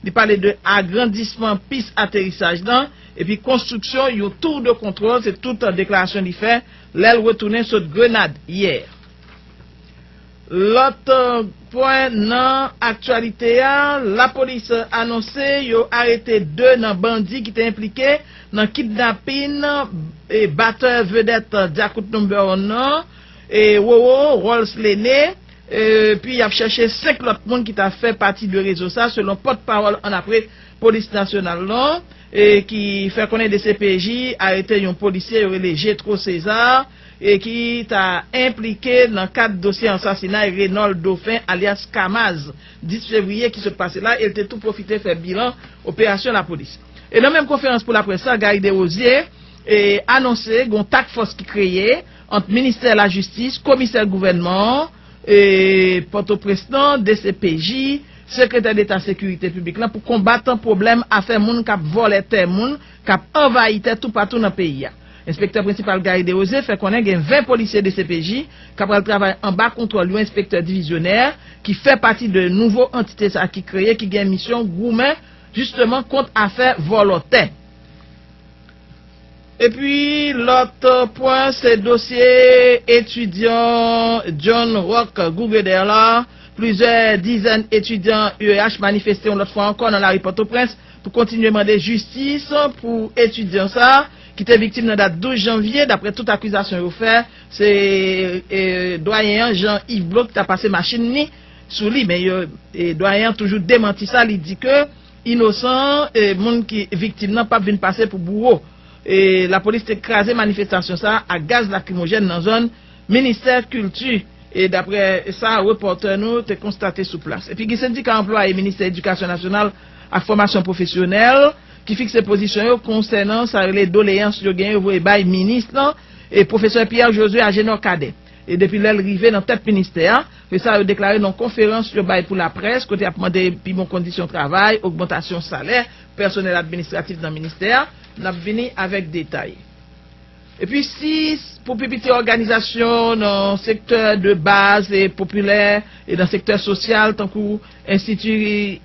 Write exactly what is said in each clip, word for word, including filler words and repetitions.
Li pale de agrandisman pis aterisaj lan, epi konstriksyon yon tour de contrôle, se tout deklarasyon li fè lè l retounen sot Grenad yè. Lòt pwen nan aktyalite a, lapolis anonse yo arete de nan bandi ki te enplike nan kidnapin e batè vedèt Djakout Number One nan, e Roro Rolls Lene, epi y ap chèche senk lòt moun ki ta fè pati de rezo sa, selon pòtpawòl annapre polis nasyonal lan, e ki fè konnen D C P J arete yon polisye yo rele Jetro César, e ki ta enplike nan kad dosye ansasinay Renold Dauphin alyas Kamaz, dis fevriye ki sot pase la, e l te tou pwofite fè bilan operasyon lapolis. E nan menm konferans pou laprès la, Gary Desrosiers e anonse gon task force ki kreye ant ministè lajistis, komisè gouvènman an, e Pòtoprens lan, D C P J, sekretè deta sekirite piblik lan pou konbat pwoblèm afè moun k ap vòlè tè moun, k ap anvayi tè toupatou nan peyi a. Enspektè prensipal Gary Desrosiers fè konnen gen ven polisye D C P J k ap pral travay anba kontwòl yon enspektè divizyonè ki fè pati de nouvo antite sa ki kreye, ki gen misyon goumen jisteman kont afè vòlò tè. Epi lòt pwen se dosye etidyan John Rock Gougeder la. Plizyè dizèn etidyan U E H manifeste yon lòt fwa ankò nan lari Pòtoprens pou kontinye mande jistis pou etidyan sa ki te viktim nan dat douz janvye, dapre tout akizasyon yo fè, se e, dwayen an Jean Yves Blot ki ta pase machin li sou li, men yo, e, dwayen an toujou demanti sa, li di ke inosan, e, moun ki viktim nan p ap vin pase pou bouwo. E, lapolis te kraze manifestasyon sa a ak gaz lakrimojèn nan zòn ministè kilti, e, dapre sa repòtè nou te konstate sou plas. Epi gen sendika anplwaye ministè edikasyon nasyonal ak fòmasyon pwofesyonèl ki fikse pozisyon yo konsènan sa rele doleyans yo genyen yo voye bay minis lan, e pwofesè Pierre Josué Agénor Cadet. E depi lè l rive nan tèt ministè a, se sa yo deklare nan konferans yo bay pou laprès, kote y ap mande pi bon kondisyon travay, ogmantasyon salè pèsonèl administratif nan ministè a. N ap vini avèk detay. Epi sis pou pi piti òganizasyon nan sektè de baz e popilè e nan sektè sosyal, tankou Enstiti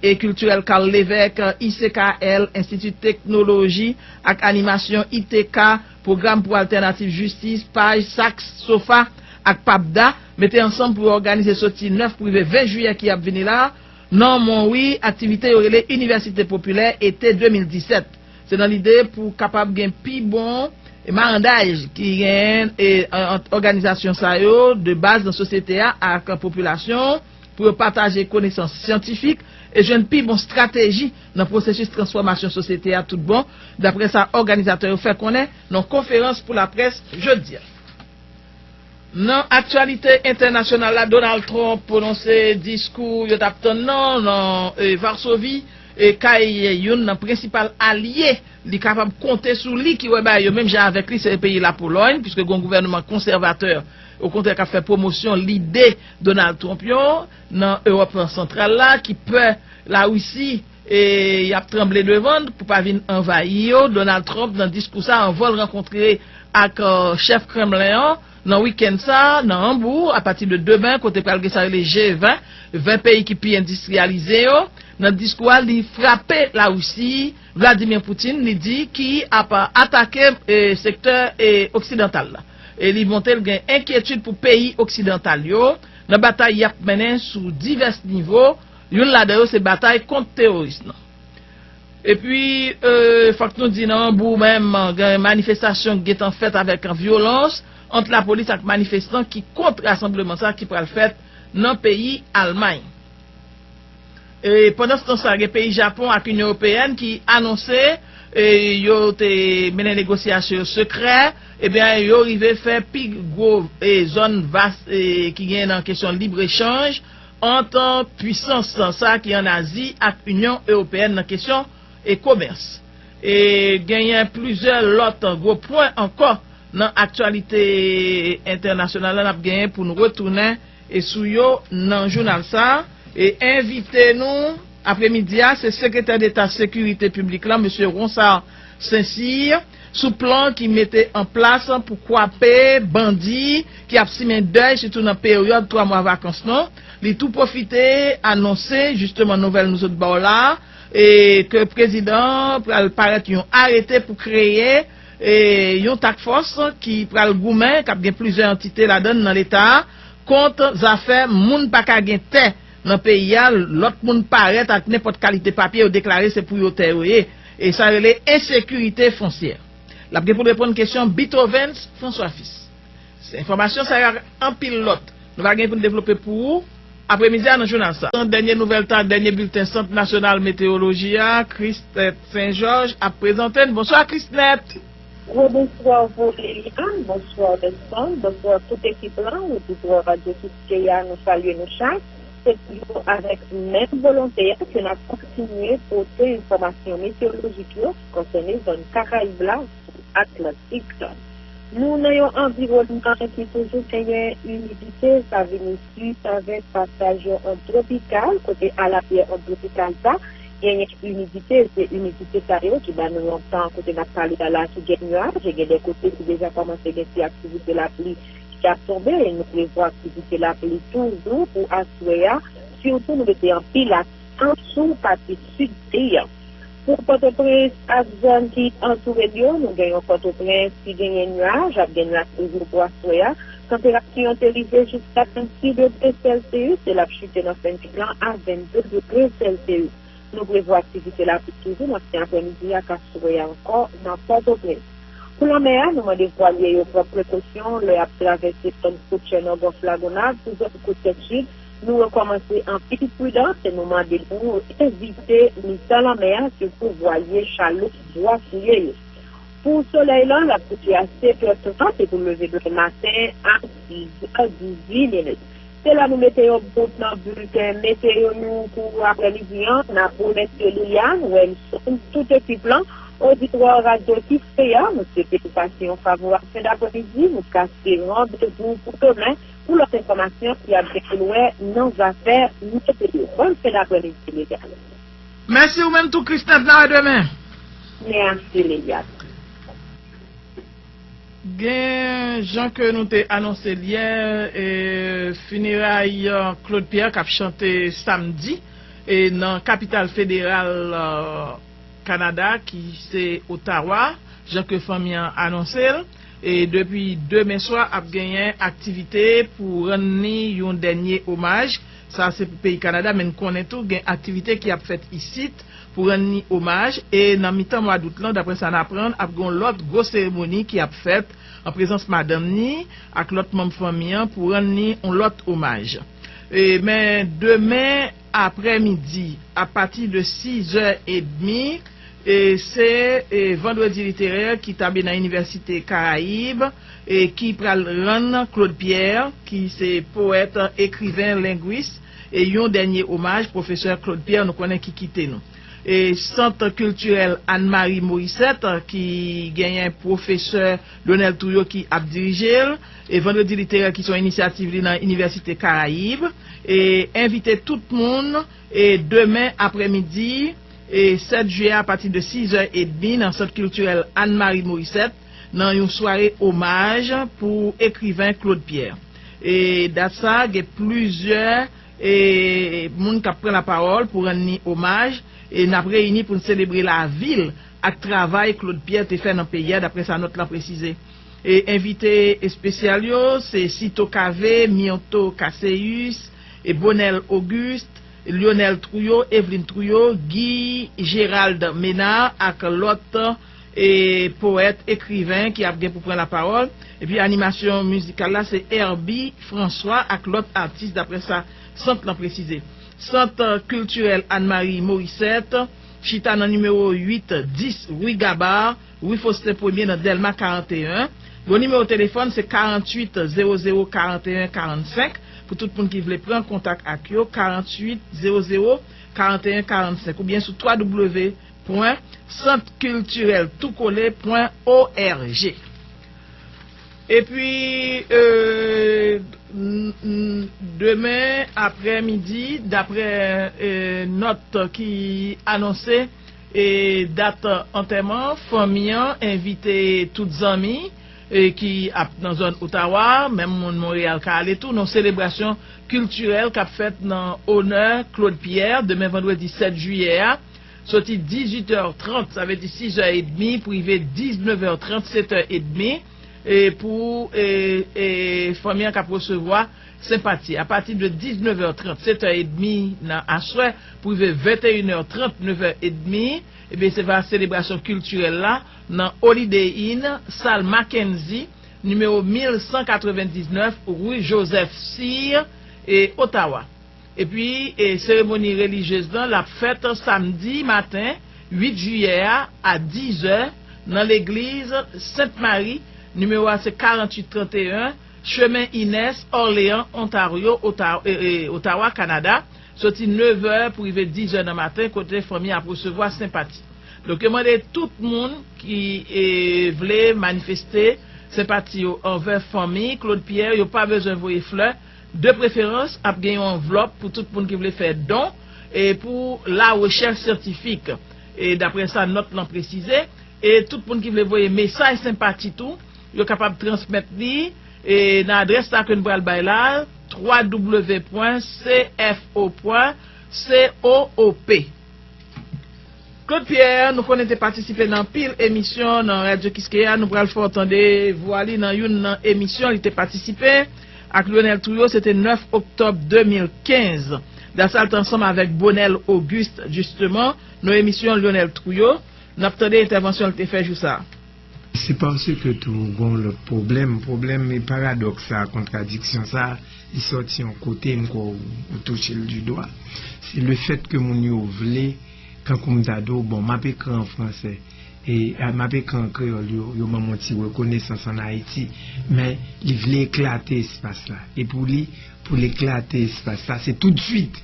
e Kiltirèl Karl Levèk, I C K L, Enstiti Teknoloji ak Animasyon, I T K, Pwogram pou Altènativ Jistis, paj, saks, sofa ak papda mete ansanm pou yo òganize soti nèf pou rive ven jiyè ki ap vini la, nan Monwi, aktivite yo rele Inivèsite Popilè Ete de mil disèt. Se nan lide pou kapab gen pi bon marandaj ki gen e, ant òganizasyon sa yo de baz nan sosyete a ak popilasyon, pou yo pataje konesans syantifik e jwenn pi bon estrateji nan pwosesis transfòmasyon sosyete a tout bon, dapre sa òganizatè yo fè konnen nan konferans pou laprès jodi a. Nan aktyalite entènasyonal la, Donald Trump pwononse diskou yo t ap tann nan, nan e, Varsovi, e, kay youn nan prensipal alye li kapab konte sou li, ki wè bagay yo menm jan avèk li, se peyi Lapolòy, piske gen yon gouvènman konsèvatè, okontrè, k ap fè pwomosyon lide Donald Trump yo nan Ewòp santral la, ki pè Larisi, e y ap tranble devan l pou pa vin anvayi yo. Donald Trump, nan diskou sa, anvan l rankontre ak e, chèf Kremlen an, nan wikenn sa, nan Anbou, apati de demen, kote pral gen sa rele G ven, ven peyi ki pi endistriyalize yo. Nan diskou a, li frape Larisi, Vladimir Putin, li di, ki ap atake e, sektè e, oksidantal la. E li montre l gen enkyetid pou peyi oksidantal yo nan batay y ap mennen sou divès nivo. Youn ladan yo se batay kont teworis nan. Epi, e, fòk nou di nan Anbou menm, gen manifestasyon ki gentan fèt avèk vyolans ant lapolis ak manifestan ki kont rasanbleman sa ki pral fèt nan peyi Almay. E, pandanstan sa, gen peyi Japon ak Inyon Ewopeyèn ki anonse e, yo te mennen negosyasyon yo sekrè, ebyen, yo rive fè pi gwo e, zòn vas e, ki gen nan kesyon libre chanj ant pwisans sa ki ann Azi ak Inyon Ewopeyèn nan kesyon e komès. E genyen plizyè lòt gwo pwen ankò nan aktyalite entènasyonal la n ap genyen pou n retounen e sou yo nan jounal sa. E envite nou apremidi a, se Sekretè Deta Sekirite Piblik la, mesye Ronsard Saint-Cyr, sou plan ki mete an plas pou kwape bandi ki ap simen dèy, sitou nan peryòd twa mwa vakans lan. Li tou pwofite anonse, jisteman, nouvèl nou sot ba w la, e ke prezidan an pral parèt yon arete pou kreye e yon takfòs ki pral goumen, k ap gen plizyè antite ladan l nan leta a, kont zafè moun pa ka gen tè nan peyi a, lòt moun parèt ak nenpòt kalite papye, yo deklare se pwopwetè yo ye. E sa rele ensekirite fonsyè. L ap gen pou l reponn kesyon Beethovens François Fils. Se enfòmasyon sa yo ak anpil lòt nou va gen pou n devlope pou ou apremidi a nan jounal sa. Dènye nouvèl tan, dènye bilten Sant Nasyonal Meteyoloji a, Christette Saint Georges ap prezante n. Bonswa, Christette! Gwo bonswa pou Liliane, bonswa Nelson, bonswa tout ekip lan, oditwa Radyo Sud K A, nou salye nou chak. Se toujou avèk menm volonte a ke n ap kontinye pote enfòmasyon meteyolojik yo ki konsène zòn Karayib la sou Atlantik. Nou nan yon anviwònman ki toujou genyen imidite, sa vini swit avèk pasaj yon ond twopikal, kote alapyè ond twopikal sa genyen imidite, se imidite sa yo ki ba nou yon tan kote n ap pale a la ki gen nyaj, e gen de kote ki deja kòmanse gen ti aktivite lapli ki ap tonbe, e nou prevwa aktivite lapli toujou pou aswè a, sitou nou mete anpil aksan sou pati sid peyi a. Pou Pòtoprens ak zòn ki antoure l yo, nou gen yon Pòtoprens ki genyen nyaj, ap gen nyaj toujou pou aswè a. Tanperati an te rive jiska vennsis degre Celsius e l ap chite nan fennwit lan a vennde degre Celsius. Nou prevwa aktivite lapli toujou nan fen aprèmidi ak aswè a ankò nan Pòtoprens. Pou lanmè a, nou mande vwalye yo pran prekosyon lè y ap travèse zòn kotyè nan Gòf Lagonav pou zòn kotyè sid. Nou rekòmanse anpil pridans e nou mande nou evite mitan lanmè a, sitou vwalye chaloup bwasouye yo. Pou solèy lan, l ap kouche a sèt è trant e pou leve demen maten a sis è dizuit minit. Se la nou mete yon bout nan bilten meteyo nou pou aprèmidi an. N ap remèsye Liliane, Wenson, tout ekip lan, oditwa radyo ki fè a. Nou swete nou pase yon favorab fen daprèmidi. Nou kase randevou pou demen pou lòt enfòmasyon ki ap gen pou nou wè nan zafè meteyo. Bòn fen daprèmidi, medam. Mèsi ou menm tou, Christette, n a wè demen. Mèsi, Liliane. Gen, jan ke nou te anonse l yè, e, fineray Claude Pierre k ap chante samdi e nan kapital federal Kanada ki se Ottawa, jan ke fanmi an anonse l. E depi demen swa ap genyen aktivite pou rann li yon dènye omaj. Sa se pou peyi Kanada, men n konnen tou gen aktivite ki ap fèt isit pou rann li omaj. E nan mitan mwa dout lan, daprè sa n aprann, ap gen yon lòt gwo seremoni ki ap fèt an prezans madanm ni ak lòt manm fanmi an pou rann li yon lòt omaj. E, men demen aprèmidi, apati de sizè edmi, e, se, e, Vandredi Literè ki tabli nan Inivèsite Karayib, e, ki pral rann Claude Pierre, ki se powèt, ekriven, lengwis, e, yon dènye omaj, pwofesè Claude Pierre, nou konnen ki kite nou. E, Sant Kiltirèl Anne Marie Morissette, ki genyen pwofesè Lionel Trouillot ki ap dirije l, e Vandredi Literè ki se yon inisyativ li nan Inivèsite Karayib, e envite tout moun, e demen aprèmidi, e sèt jiyè, apati de sizè edmi, nan Sant Kiltirèl Anne Marie Morissette, nan yon sware omaj pou ekriven Claude Pierre. E dat sa, gen plizyè, e, moun k ap pran lapawòl pou rann li omaj, e n ap reyini pou n selebre lavi l ak travay Claude Pierre te fè nan peyi a, daprè sa nòt lan presize. E envite espesyal yo, se Cito Cavé, Myrtho Casséus, e Bonel Auguste, Lionel Trouillot, Eveline Trouillot, Guy Gérald Ménard ak lòt, e, powèt, ekriven ki ap gen pou pran lapawòl. Epi animasyon mizikal la, se Herby François ak lòt atis, daprè sa sant lan presize. Sant Kiltirèl Anne Marie Morissette, chita nan nimewo uit dis Rue Gabar, Rue Faustin Premier nan Dèlma karannteyen. Yon nimewo telefòn se karanntuit zewo zewo karannteyen karannsenk. Pou tout moun ki vle pran kontak ak yo, karanntuit zewo zewo karannteyen karannsenk oubyen sou twa dabliyou dabliyou dabliyou pwen sant kiltirèl toukole pwen org. Epi, e, n- n- demen aprèmidi, daprè, e, nòt ki anonse, E dat antèman, fanmi an envite tout zanmi e ki ap nan zòn Ottawa, menm moun Monreyal ka ale tou, nan selebrasyon kiltirèl k ap fèt nan onè Claude Pierre, demen vandredi sèt jiyè a, soti dizuit è trant, sa vle di sis è edmi, pou rive diznèf è trant, sèt è edmi, e pou e, e, fanmi an k ap resevwa senpati. Apati de diznèf è trant, sèt è edmi nan aswè, pou rive venteyen è trant, nèf è edmi, ebyen, se va selebrasyon kiltirèl la nan Holiday Inn, sal Mackenzie, nimewo mil san katrevendiznèf, rue Joseph Cyr, e Ottawa. Epi, e, seremoni relijyez lan, l ap fèt samdi maten, uit jiyè a, a diz è, nan legliz Sent Mari, nimewo a se karanntuit tranteyen, Chemen Inès, Orléans, Ontario, Ota-, e, e, Ottawa, Kanada, soti nèf è pou rive diz è nan maten, kote fanmi ap resevwa senpati. Donk, yo mande tout moun ki, e, vle manifeste senpati yo anvè fanmi Claude Pierre, yo pa bezwen voye flè. De preferans, ap gen yon anvlòp pou tout moun ki vle fè don e pou la rechèch syantifik. E daprè sa nòt lan presize, e tout moun ki vle voye mesaj senpati tou, yo kapab transmèt li e nan adrès sa ke n pral bay la, w w w pwen c f o pwen c o o p. Claude Pierre, nou konnen te patisipe nan anpil emisyon nan Radyo Kiskeya, nou pral fè w tande vwa li nan youn nan emisyon li te patisipe ak Lionel Trouillot, se te nèf oktòb de mil kenz. Dat sa l te ansanm avèk Bonel Auguste, jisteman, nan emisyon Lionel Trouillot, n ap tande entèvansyon l te fè jou sa a. Se paske tou gon lòt pwoblèm, pwoblèm e paradòks sa, kontradiksyon sa, li sòti yon kote, m kwè ou touche l di dwa. Se le fèt ke moun yo vle, tankou m ta di w, bon, m ap ekri an fransè, e m ap ekri an kreyòl, yo, yo ban m yon ti rekonesans ann Ayiti, men li vle eklate espas la. E pou li, pou l eklate espas la, se toutswit.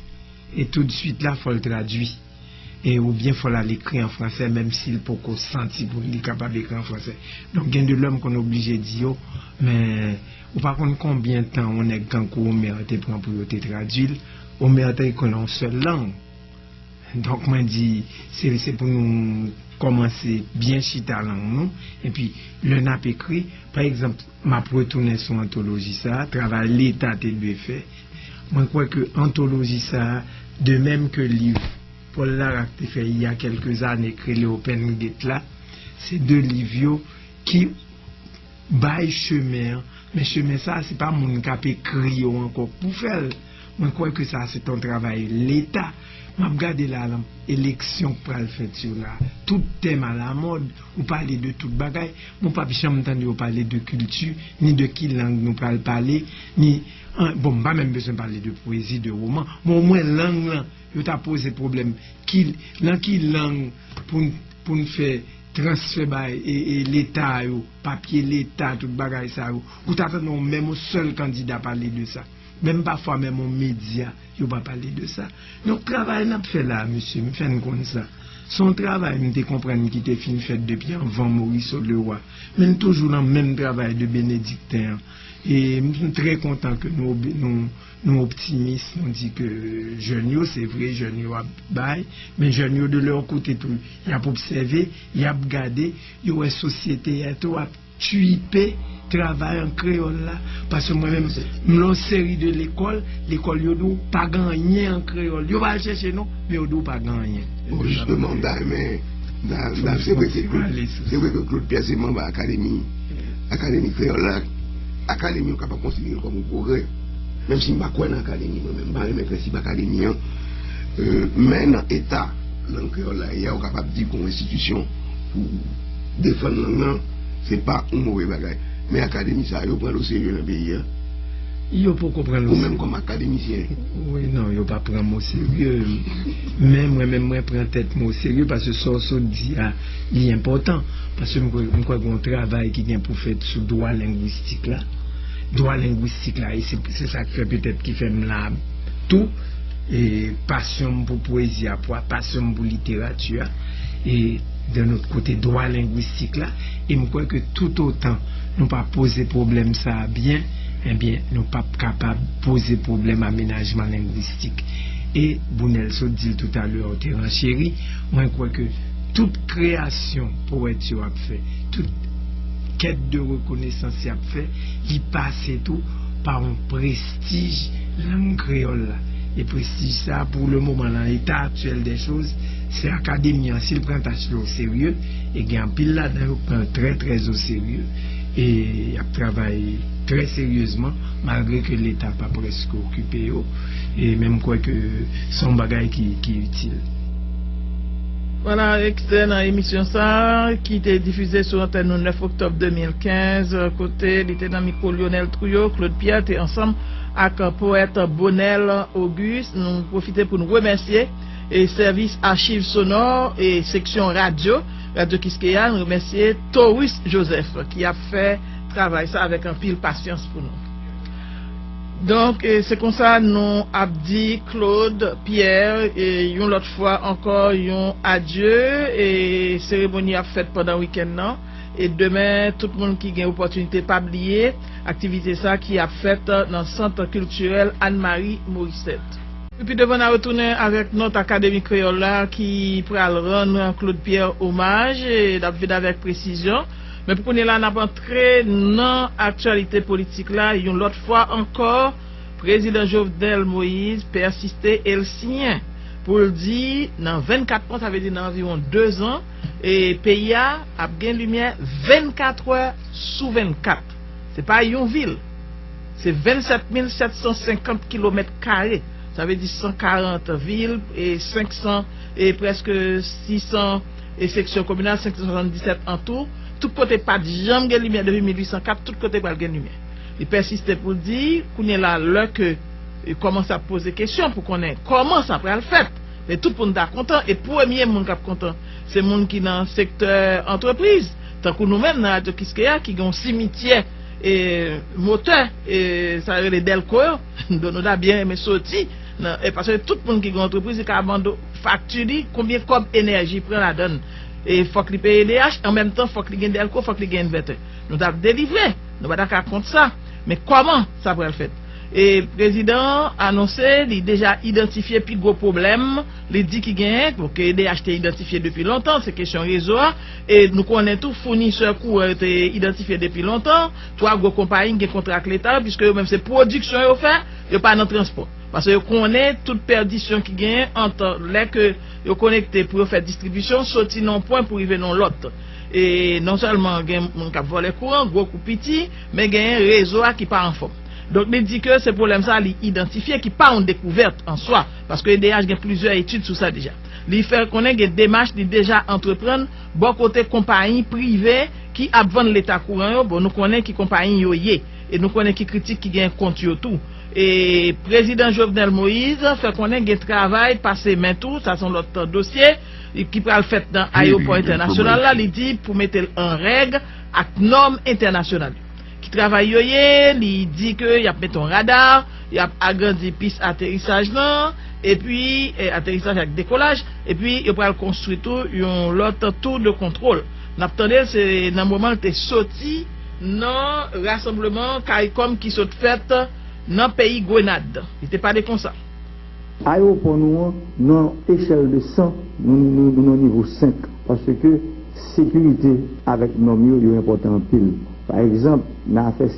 E toutswit la, fò l tradui. E oubyen fò l al ekri an fransè, menm si l poko santi pou li kapab ekri an fransè. Donk, gen de lè m konn oblije di yo, men ou pa konn konbyen tan yon nèg tankou Omer te pran pou yo te tradui l. Omer te ekri l an yon sèl lang. Donk, mwen di, se, se pou nou kòmanse byen chita lang nou, epi lè n ap ekri, pa egzanp, m ap retounen sou antoloji sa a, travay Leta te dwe fè. Mwen kwè ke antoloji sa a, de menm ke liv Paul Laraque te fè il y a quelques années, k rele Open Gate la, se de liv yo ki bay chemen an, men chemen sa a, se pa moun k ap ekri yo ankò k pou fè l. Mwen kwè ke sa a se t on travay Leta. M ap gade la, lan eleksyon k pral fèt yo la, tout tèm alamòd, ou pale de tout bagay, men w p ap janm tande yo pale de kilti, ni de ki lang nou pral pale, ni, an, bon, m pa menm bezwen pale de pwezi, de woman, men omwen lang lan, yo ta poze pwoblèm, ki, lan ki lang pou n, pou n fè transfè bay e, e Leta yo, papye Leta, tout bagay sa yo. Ou ta tande yon menm yon sèl kandida pale de sa. Menm pafwa menm yon medya, yo pa pale de sa. Donk, travay n ap fè la a, mesye, m fè n konn sa. Se yon travay m te konprann ki te fin fèt depi anvan Morisseau-le-Roi. Men n toujou nan menm travay de benedikten an. E m trè kontan ke nou, nou, nou optimis, nou di ke jèn yo, se vre, jèn yo ap bay, men jèn yo de lè kote tou, y ap obsève, y ap gade, yo wè sosyete a tou ap twipe travay an kreyòl la. Paske mwen menm, m nan yon seri de lekòl, lekòl yo di w pa gen anyen an kreyòl. Yo pa al chèche non, men yo di w pa gen anyen. Bon, jisteman, m ta renmen, m ta, m ta, se vre ke Claude, se vre ke Claude Pierre se manm Akademi, Akademi Kreyòl la. Akademi, yo kapab konsidere l kòm yon pwogrè. Menm si m pa kwè nan akademi, mwen menm, m pa renmen prensip akademi an. Euh, men nan eta lang kreyòl la ye a, ou kapab di ke yon enstitisyon pou defann lang nan, se pa yon move bagay. Men akademi sa a, yo pran l oserye nan peyi a? Yo poko pran l oserye. Ou menm kòm akademisyen? Wi, non, yo pa pran m oserye. Men mwen menm, mwen pran tèt mwen oserye paske sa w sot di a, li enpòtan. Paske m kwè, m kwè gen yon travay ki gen pou fèt sou dwa lengwistik la. Dwa lengwistik la, e se, se sa k fè petèt ki fè m la tou, e pasyon m pou pwezi a, pwa-, pasyon m pou literati a, e de lòt kote, dwa lengwistik la, e m kwè ke toutotan nou pa poze pwoblèm sa a byen, ebyen, nou p ap kapab poze pwoblèm amenajman lengwistik. E Bounèl sot di l toutalè, te ranchéri, mwen kwè ke tout kreyasyon powèt yo ap fè, tout kèt de rekonesans y ap fè, li pase tou pa yon prestij lang kreyòl la. E prestij sa, pou le moman, nan leta aktyèl dè choz, se akademi an, si l pran tach li o serye, e gen anpil ladan yo k pran l trè, trè o serye, e y ap travay trè seryezman, malgre ke leta pa prèske okipe yo, e men m kwè ke se yon bagay ki, ki itil. Vwala, ekstrè nan emisyon sa a ki te difize sou antèn nou nèf oktòb de mil kenz, kote li te nan mikwo Lyonel Trouillot, Claude Pierre te ansanm ak powèt Bonel Auguste. Nou pwofite pou n remèsye e sèvis achiv sonò e seksyon radyo, Radyo Kiskeya, n remèsye Taurus Joseph ki ap fè travay sa avèk anpil pasyans pou nou. Donk, e, se konsa nou ap di Claude Pierre, e, yon lòt fwa ankò, yon adye, e seremoni ap fèt pandan wikenn nan. E demen, tout moun ki gen opòtinite, pa bliye aktivite sa ki ap fèt nan Sant Kiltirèl Anne Marie Morissette. Epi devan n a retounen avèk nòt Akademi Kreyòl la ki pral rann Claude Pierre omaj, e n ap vin avèk presizyon. Men pou kounye la, n ap antre nan aktyalite politik la yon lòt fwa ankò. Prezidan Jovenel Moïse pèsiste e l siyen pou l di nan vennkat mwa, sa vle di nan anviwon dezan, e peyi a ap gen limyè vennkat è sou vennkat. Se pa yon vil. Se vennsèt mil sèt san senkant kilomèt kare. Sa vle di san karant vil e senk san e prèske sis san e seksyon kominal, senk san swasanndisèt an tou. Tout kote pa t janm gen limyè depi mil uit san kat, tout kote pral gen limyè. Li pèsiste pou l di, kounye la, lè ke, e, kòmanse ap poze kesyon pou konnen kòman sa pral fèt, men tout moun ta kontan, e premye moun k ap kontan, se moun ki nan sektè antrepriz, tankou nou menm nan Radyo Kiskeya, ki gen yon simityè, e, motè, e, sa yo rele dèlko yo. Donk nou ta byen renmen soti nan, e, paske tout moun ki gen antrepriz, li ka mande fakti li, konbyen kòb enèji pran ladan l. E fòk li peye E D H, an menm tan, fòk li gen dèlko, fòk li gen envètè. Nou t ap delivre, nou pa ta ka kont sa. Men kòman sa pral fèt? E prezidan an anonse li deja idantifye pi gwo pwoblèm li di ki genyen, bon, ke E D H te idantifye depi lontan, se kesyon rezo a. E nou konnen tou, founisè kouran yo te idantifye depi lontan. Twa gwo konpayi ki gen kontra ak leta yo, piske yo menm se pwodiksyon yo fè, yo pa nan transpò. Paske yo konnen tout pèdisyon ki genyen ant lè ke yo konekte pou yo fè distribisyon, soti nan yon pwen pou rive nan yon lòt. E non sèlman gen moun k ap vòlè kouran, gwo kou piti, men genyen rezo a ki pa anfòm. Donk, li di ke se pwoblèm sa a li idantifye, ki pa yon dekouvèt an swa, paske E D H gen plizyè etid sou sa deja. Li fè konnen gen demach li deja antreprann bò kote konpayi prive ki ap vann leta kouran yo. Bon, nou konnen ki konpayi yo ye, e nou konnen ki kritik ki gen kont yo tou. E prezidan Jovenel Moïse fè konnen gen travay pase men tou, sa se yon lòt dosye, ki pral fèt nan ayewopò entènasyonal la, li di pou mete l an règ ak nòm entènasyonal yo. Ki travay yo ye? Li di ke y ap mete yon rada, y ap agrandi pis aterisaj lan, epi, e, aterisaj ak dekolaj, epi yo pral konstwi tou yon lòt tou de kontwòl. N ap tande l, se nan moman l te soti nan rasanbleman CARICOM ki sot fèt nan peyi Grenad. Li te pale konsa. Ayewopò nou an, nan echèl de san, nou, nou, nou nan nivo senk, paske sekirite avèk nòm yo, yo enpòtan anpil. Pa egzanp, nan afè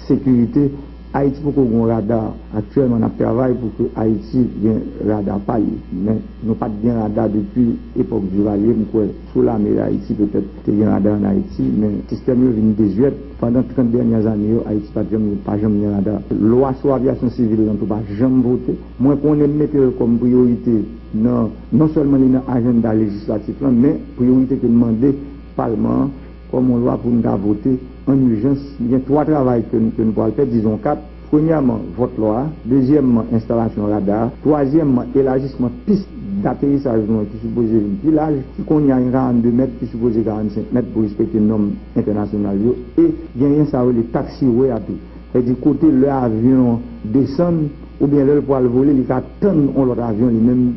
sekirite, Ayiti poko gen yon rada. Aktyèlman, n ap travay pou ke Ayiti gen rada pa li. Men, nou pa t gen rada depi epòk Duvalier, m kwè, sou lame Dayiti, petèt, te gen rada ann Ayiti, men sistèm yo vin dezyèt. Pandan trant dènyè ane yo, Ayiti pa t janm, pa janm gen rada. Lwa sou avyasyon sivil lan tou pa janm vote. Mwen konnen m mete l kòm priyorite nan, non sèlman li nan ajanda lejislatif lan, men priyorite ke n mande Palman an kòm yon lwa pou n ta vote an ijans. Gen twa travay ke n, ke n pral fè, dizon kat. Premyèman, vòt lwa a. Dezyèmman, enstalasyon rada a. Twazyèmman, elajisman pis daterisaj nou an ki sipoze vin pi laj, ki kounye a gen karannde mèt, ki sipoze karannsenk mèt pou respekte nòm entènasyonal yo. E genyen sa yo rele taxiway a tou. Sètadi kote lè avyon an desann, oubyen lè l pral vole, li ka tann yon lòt avyon li menm.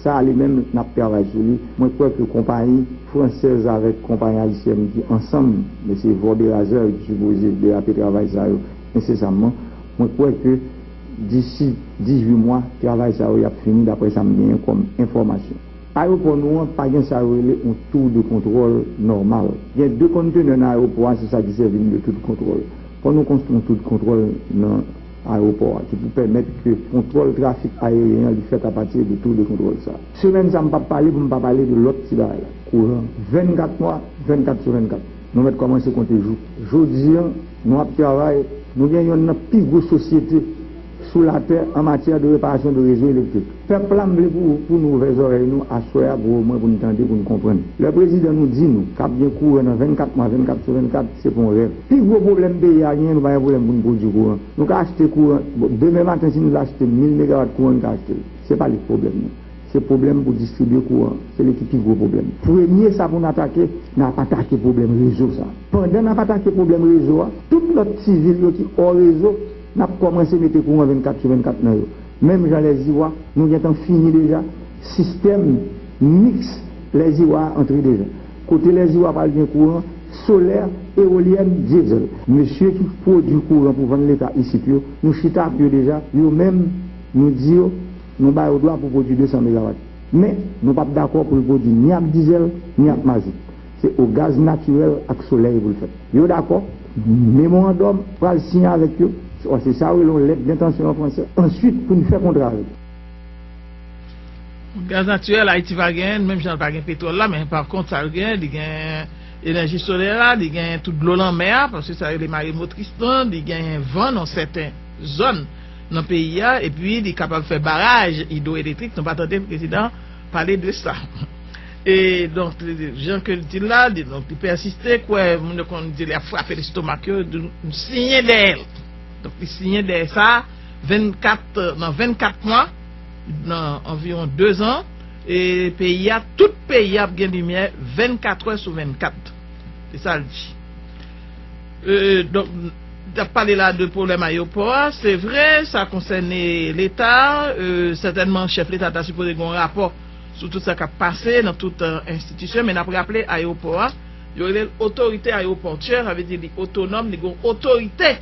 Sa li menm, n ap travay sou li. Mwen kwè ke konpayi fransèz avèk konpayi ayisyèn ki ansanm, mesye Vorberazer ki sipoze derape travay sa yo ensesamman, mwen kwè ke disi dizuit mwa, travay sa yo y ap fini, daprè sa m genyen kòm enfòmasyon. Ayewopò nou an pa gen sa yo rele yon tour de contrôle nòmal. Gen de kontenè nan ayewopò a, se sa ki sèvi n de tour de contrôle. Fò nou konstwi yon tour de contrôle nan ayewopò a ki pou pèmèt ke kontwòl trafik ayeryen an li fèt apati de tour de contrôle sa. Semèn sa m p ap pale pou m pa pale de lòt ti bagay la. Kouran vennkat mwa, vennkat sou vennkat. Nou mèt kòmanse konte jou. Jodi an, nou ap travay, nou gen yonn nan pi gwo sosyete sou latè an matyè de reparasyon de rezo elektrik. Pèp la, m vle pou, pou nou ouvè zòrèy nou aswè a pou omwen pou n tande, pou n konprann. Lè prezidan nou di nou k ap gen kouran nan vennkat mwa, vennkat sou vennkat, se pa yon rèv. Pi gwo pwoblèm peyi a genyen, nou pa gen pwoblèm pou n pwodui kouran. Nou ka achte kouran, bon, demen maten, si nou vle achte mil megawat kouran, n ka achte l. Se pa li k pwoblèm nan. Se pwoblèm pou distribye kouran. Se li ki pi gwo pwoblèm. Premye sa pou n atake, n ap atake pwoblèm rezo sa. Pandan n ap atake pwoblèm rezo a, tout lòt ti vil yo ki hors réseau, n ap kòmanse mete kouran vennkat sou vennkat nan yo. Menm jan Lèziwa, nou gentan fini deja sistèm miks Lèziwa a antre deja. Kote Lèziwa pral gen kouran solè, eolyèn, dyezèl. Mesye ki pwodui kouran pou vann Leta isit yo, nou chita ak yo deja, yo menm, nou di yo, nou ba yo dwa pou pwodui de san megawat. Men, nou p ap dakò pou l pwodui ni ak dizèl, ni ak mazot. Se o gaz natirèl ak solèy pou l fèt. Yo dakò, memorandòm pral siyen avèk yo, se sa yo rele yon lettre d'intention an fransè. Answit, pou n fè kontra avèk yo. Gaz natirèl, Ayiti pa genyen l, menm jan l pa gen petwòl la, men pa kont sa l genyen, li gen enèji solè a, li gen tout dlo lanmè a, paske sa rele mare motris lan, li gen van nan sèten zòn nan peyi a, epi li kapab fè baraj idwoelektrik, nou pa tande prezidan pale de sa. E donk, jan ke l di l la, li, donk, li pèsiste, kwè, moun yo konn di l ap frape lestomak yo, nou siyen dèyè l. Donk, li siyen dèyè sa, vennkat, nan vennkat mwa, nan anviwon dezan, e peyi a, tout peyi a ap gen limyè vennkat è sou vennkat. Se sa l di. E, donk, n ap pale la de pwoblèm ayewopò a, se vre, sa konsène Leta, e, sètènman, chèf Leta ta sipoze gen yon rapò sou tout sa k ap pase nan tout, e, enstitisyon, men n ap raple ayewopò a, yo rele l otorite ayewopòtyè, sa vle di li otonòm, li gen yon otorite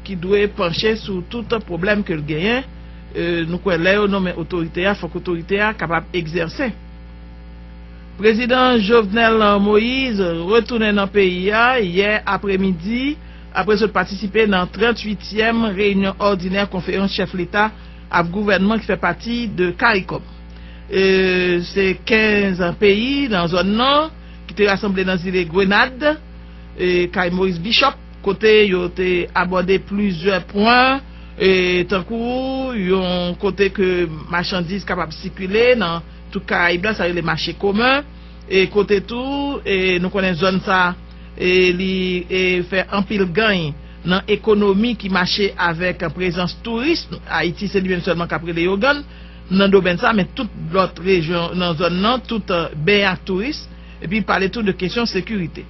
ki dwe panche sou tout pwoblèm ke l genyen. E, nou kwè lè yo nonmen otorite a, fòk otorite a kapab egzèse. Prezidan Jovenel Moïse retounen nan peyi a yè apremidi, apre sot patisipe nan tranntuityèm reyinyon òdinè konferans chèf Leta ak gouvènman ki fè pati de CARICOM. E, se kenz peyi nan zòn nan ki te rasanble nan zile Grenad, e, kay Maurice Bishop, kote yo te abòde plizyè pwen, e, tankou yon kote ke machandiz kapab sikile nan tout Karayib la, sa rele mache komen, e kote tou, e, nou konnen zòn sa, e, li, e, fè anpil ganny nan ekonomi ki mache avèk prezans touris. Ayiti se li menm sèlman k ap rele yo gann nan domèn sa, men tout lòt rejyon nan zòn nan, tout, e, benyen ak touris, epi pale tou de kesyon sekirite.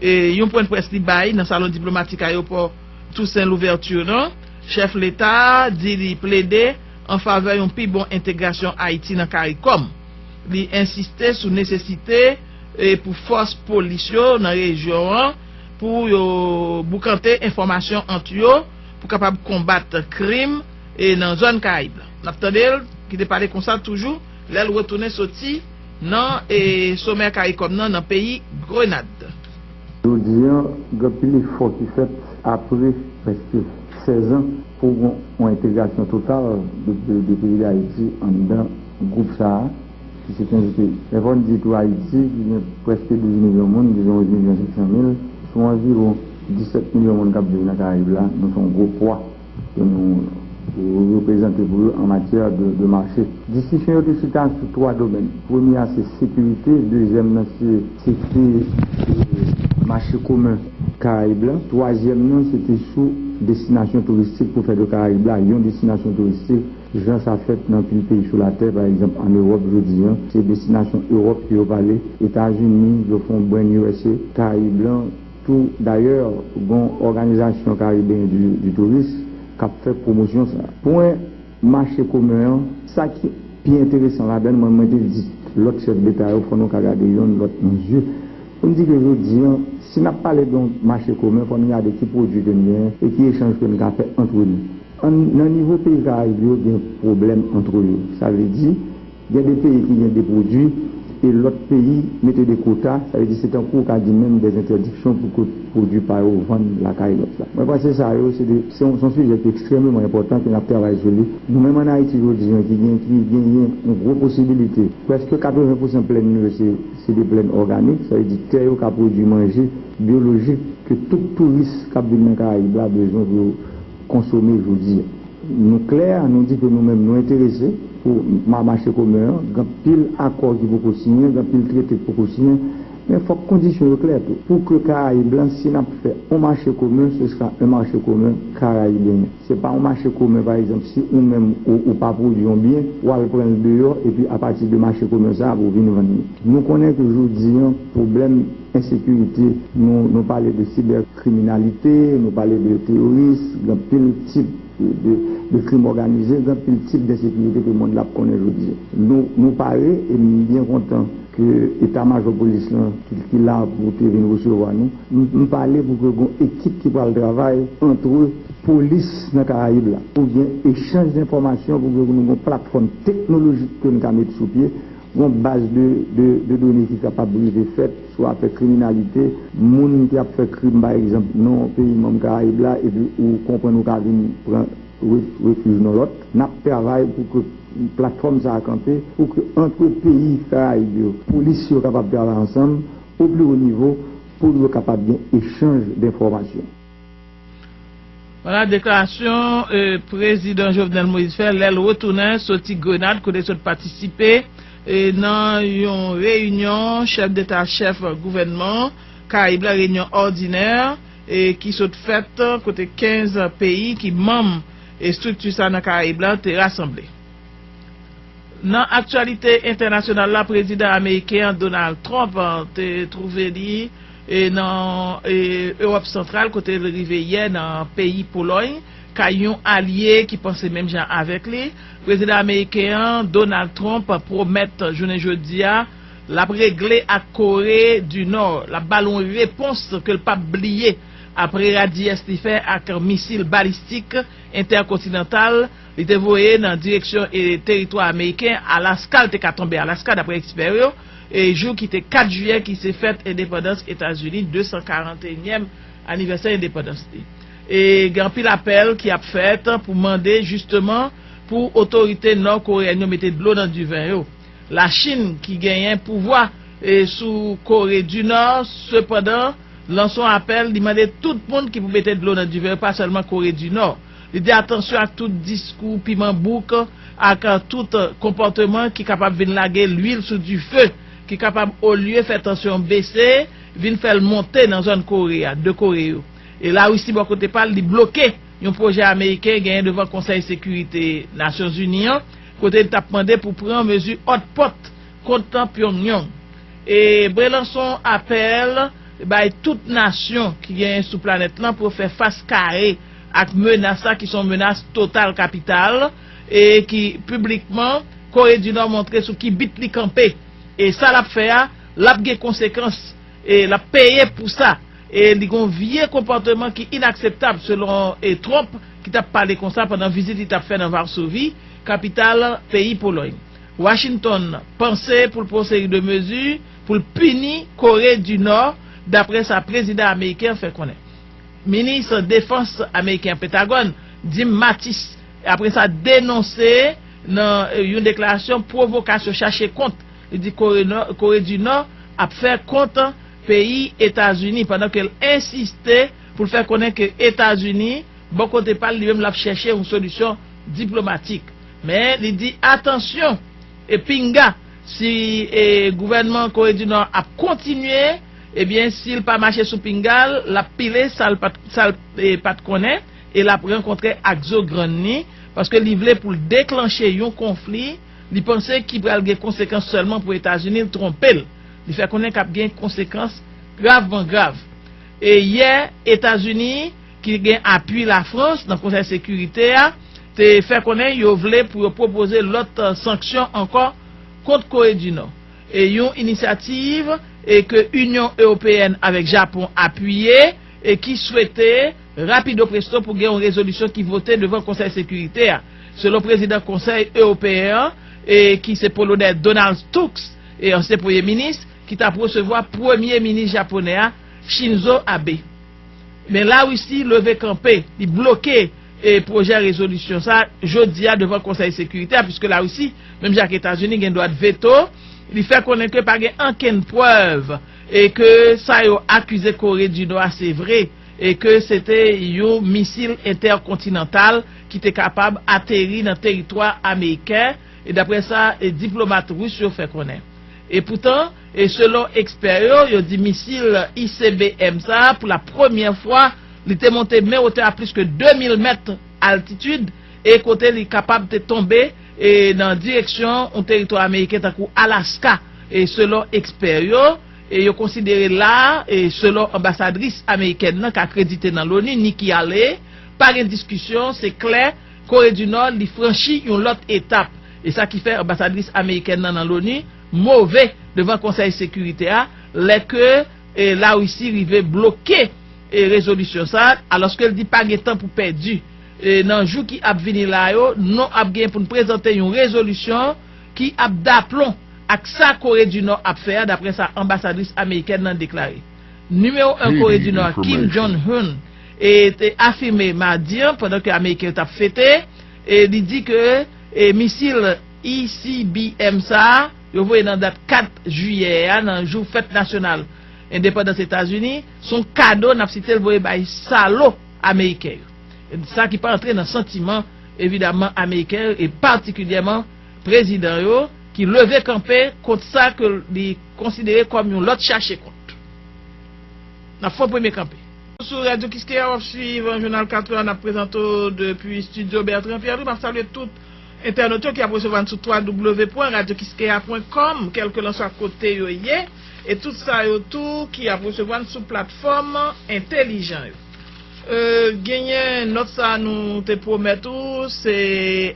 E, yon pwennprès li bay nan salon diplomatik ayewopò Toussaint Louverture nan, chèf Leta a di li plede an favè yon pi bon entegrasyon Ayiti nan CARICOM. Li ensiste sou nesesite, e, pou fòs polis yo nan rejyon an, pou yo boukante enfòmasyon ant yo, pou kapab konbat krim, e, nan zòn Karayib la. N ap tande l ki te pale konsa toujou lè l retounen soti nan, e, somè CARICOM nan, nan peyi Grenad. Jodi an, gen anpil efò ki fèt apre prèske sèz an pou gen yon entegrasyon total de, de, de peyi Dayiti anndan gwoup sa a, ki se kenz peyi. Men fò n di tou Ayiti, ki gen prèske douz milyon moun, dizon onz milyon senk san mil, sou anviwon disèt milyon moun k ap viv nan Karayib la, nou se yon gwo pwa ke nou reprezante pou yo an matyè de, de mache. Diskisyon yo te chita sou twa domèn. Premye a se sekirite, dezyèm nan se, se te, e, mache komen Karayib la, twazyèm nan se te sou destinasyon touristik pou fè de Karayib la yon destinasyon touristik, jan sa fèt nan anpil peyi sou latè, pa egzanp an Ewòp jodi an, se destinasyon Ewòp ke yo pale, Etazini, yo fè yon brand U S A, Karayib lan, tou, dayè, gen yon òganizasyon karibeyen di, di touris k ap fè pwomosyon sa. Pwen mache komen an, sa ki pi enteresan ladan l, mwen, mwen te di lòt chèf deta yo, fò nou ka gade yonn lòt nan zye. Pou n di ke jodi an, si n ap pale de yon mache komen, fò n gade ki pwodui ke n genyen e ki echanj ke n ka fè antre nou. An, nan nivo peyi Karayib yo, gen pwoblèm antre yo. Sa vle di, Gen de peyi ki gen de pwodui e lòt peyi mete de kota, sa vle di se tankou w ka di menm de entèdiksyon pou ke pwodui pa yo vann lakay lòt la. Mwen panse sa yo se de, se yon, se yon sijè ki ekstrèmeman enpòtan ke n ap travay sou li. Nou menm ann Ayiti jodi an ki gen, ki genyen yon gwo posibilite. Prèske katreven pousan plèn nou yo se, se de plèn òganik, sa vle di tè yo ka pwodui manje byolojik ke tout touris k ap vin nan Karayib la bezwen pou yo konsome jodi a. Nou klè, nou di ke nou menm nou enterese pou ma-, mache komen an, gen anpil akò ki poko siyen, gen anpil trete ki poko siyen, men fòk kondisyon yo klè tou. Pou ke Karayib lan, si n ap fè yon mache komen, ce sera un marché commun caribéen. Se pa yon mache komen, pa egzanp, si ou menm ou, ou pa pwodui yon byen, w al pran l deyò, epi apati de mache komen sa a, pou w vin vann li. Nou konnen ke jodi an, pwoblèm ensekirite, nou, nou pale de sibèkriminalite, nou pale de teyoris, gen anpil tip de, de krim òganize, gen anpil tip de ensekirite ke mond la ap konnen jodi a. Nou, nou pare, e m byen kontan ke eta majò polis lan ki, ki la pou te vin resevwa nou. M, m pale pou ke gon ekip ki pral travay antre polis nan Karayib la, pou gen echanj enfòmasyon, pou ke nou gon platfòm teknolojik ke n ka met sou pye, gon baz de, de, de done ki kapab rive fèt sou afè kriminalite, moun ki ap fè krim, pa egzanp, nan yon peyi manm Karayib la, epi ou konprann ou ka vin pran re-, refij nan lòt. N ap travay pou ke platfòm sa a kanpe, pou ke antre peyi Karayib yo, polis yo kapab travay ansanm, o pli wo nivo, pou yo kapab gen echanj denfòmasyon. Vwala deklarasyon e, Prezidan Jovenel Moïse fè lè l retounen soti Grenad kote l sot patisipe e, nan yon reyinyon chèf deta chèf gouvènman Karayib la, reyinyon òdinè e, ki sot fèt kote kenz peyi ki manm estrikti sa nan Karayib la te rasanble. Nan aktyalite entènasyonal la, prezidan ameriken an, Donald Trump, te twouve li e, nan e, Ewòp Santral, kote l rive yè nan peyi Polòy, kay yon alye ki panse menm jan avèk li. Prezidan ameriken an, Donald Trump, pwomèt jounen jodi a l ap regle ak Kore di Nò, l ap ba l yon repons ke l p ap bliye apre radiyès li fè ak misil balistik entèkontinantal li te voye nan direksyon e teritwa ameriken Alaska, l te ka tonbe Alaska, dapre ekspè yo, e jou ki te kat jiyè ki se fèt endepandans Etazini, de san karanteyinyèm anivèsè endepandans li. E gen anpil apèl ki ap fèt pou mande jisteman pou otorite nò koreyèn yo mete dlo nan diven yo. Lachin ki genyen pouvwa e, sou Kore di Nò, sepandan, lanse yon apèl, li mande tout moun ki pou mete dlo nan diven yo, pa sèlman Kore di Nò. Li di atansyon ak tout diskou piman bouk, ak tout konpòteman ki kapab vin lage lwil sou dife, ki kapab, olye fè tansyon an bese, vin fè l monte nan zòn Kore a, de Kore yo. E Larisi, bò kote pa l, li bloke yon pwojè ameriken genyen devan Konsèy Sekirite Nasyonzini an, kote li t ap mande pou pran mezi òdpòt kont Pyongyang. E Bre lanse yon apèl bay tout nasyon ki genyen sou planèt lan pou yo fè fas kare ak menas sa ki se yon menas total kapital e ki piblikman Kore di Nò montre sou ki bit li kanpe. E sa l ap fè a, l ap gen konsekans e l ap peye pou sa. E li gon vye konpòteman ki inakseptab selon e Trump ki t ap pale konsa pandan vizit li t ap fè nan Varsovi, kapital peyi Polòy. Washington panse pou l pran seri de mezi pou l pini Kore di Nò, dapre sa prezidan ameriken an fè konnen. Minis defans ameriken an Pentagòn, Jim Mattis, apre sa denonse nan yon deklarasyon pwovokasyon chache kont li di Kore di Nò ap fè kont peyi Etazini, pandan ke l ensiste pou l fè konnen ke Etazini, bò kote pa l, li menm l ap chèche yon solisyon diplomatik. Men li di atansyon, e pinga, si e, gouvènman Kore di Nò ap kontinye, ebyen, si l pa mache sou pinga l, l ap pile sa l pa t, sa l e, pa t konnen, e l ap rankontre ak zo grann li, paske li vle pou l deklanche yon konfli, li panse ki pral gen konsekans sèlman pou Etazini, l twonpe l. Li fè konnen k ap gen konsekans gravman grav. E yè, Etazini, ki gen apui Lafrans nan Konsèy Sekirite a, te fè konnen yo vle pou yo pwopoze lòt sanksyon ankò kont Kore di Nò. E yon inisyativ e ke Inyon Ewopeyèn avèk Japon apiye e ki swete rapido presto pou gen yon rezolisyon ki vote devan Konsèy Sekirite a. Selon prezidan Konsèy Ewopeyen an, e ki se Polonè Donald Tusk, e ansyen premye minis, ki t ap resevwa premye minis japonè a, Shinzo Abe. Men Larisi leve kanpe, li bloke e pwojè rezolisyon sa jodi a devan Konsèy Sekirite a, piske Larisi, menm jan ak Etazini, gen dwa veto. Li fè konnen ke pa gen ankenn prèv e ke sa yo akize Kore di Nò a se vre, e ke se te yon misil entèkontinantal ki te kapab ateri nan teritwa ameriken, e daprè sa e diplomat ris yo fè konnen. E poutan, e selon ekspè yo, yo di misil I C B M sa a, pou la premyè fwa, li te monte men wotè a plis ke de mil mèt altitid, e kote li kapab te tonbe e nan direksyon yon teritwa ameriken tankou Alaska, e selon ekspè yo, e yo konsidere la, e selon anbasadris amerikèn nan k akredite nan loni, Nikki Haley, pa gen diskisyon, se klè, Kore di Nò, li franchi yon lòt etap. E sa ki fè anbasadris amerikèn nan nan loni move devan Konsèy Sekirite a, lè ke e, Larisi rive bloke e, rezolisyon sa, alòske l di pa gen tan pou pèdi. E, nan jou ki ap vini la yo, nou ap gen pou n prezante yon rezolisyon ki ap daplon ak sa Kore di Nò ap fè a, daprè sa anbasadris amerikèn nan deklare. Nimewo en Kore di Nò a, Kim Jong-un, e, te afime madi an, pandan ke Ameriken yo t ap fete, e, li di ke e, misil I C B M sa a, yo voye nan dat kat jiyè a, nan jou fèt nasyonal endepandans Etazini, se yon kado, n ap site l, voye bay salo ameriken yo. Sa ki pa antre nan santiman, evidamman, ameriken yo, e patikilyèman prezidan yo, ki leve kanpe kont sa ke li konsidere kòm yon lòt chache kont. N ap fè yon premye kanpe. Sou Radyo Kiskeya, w ap swiv jounal katrè a n ap prezante w depi estidyo Bertrand Pierre-Louis. M ap salye tout entènot yo ki ap resevwa n sou twa w pwen radyo kiskeya pwen kòm, kèlkelanswa kote yo ye, e tout sa yo tou ki ap resevwa n sou platfòm entèlijan yo. E, genyen nòt sa a nou te pwomèt ou, se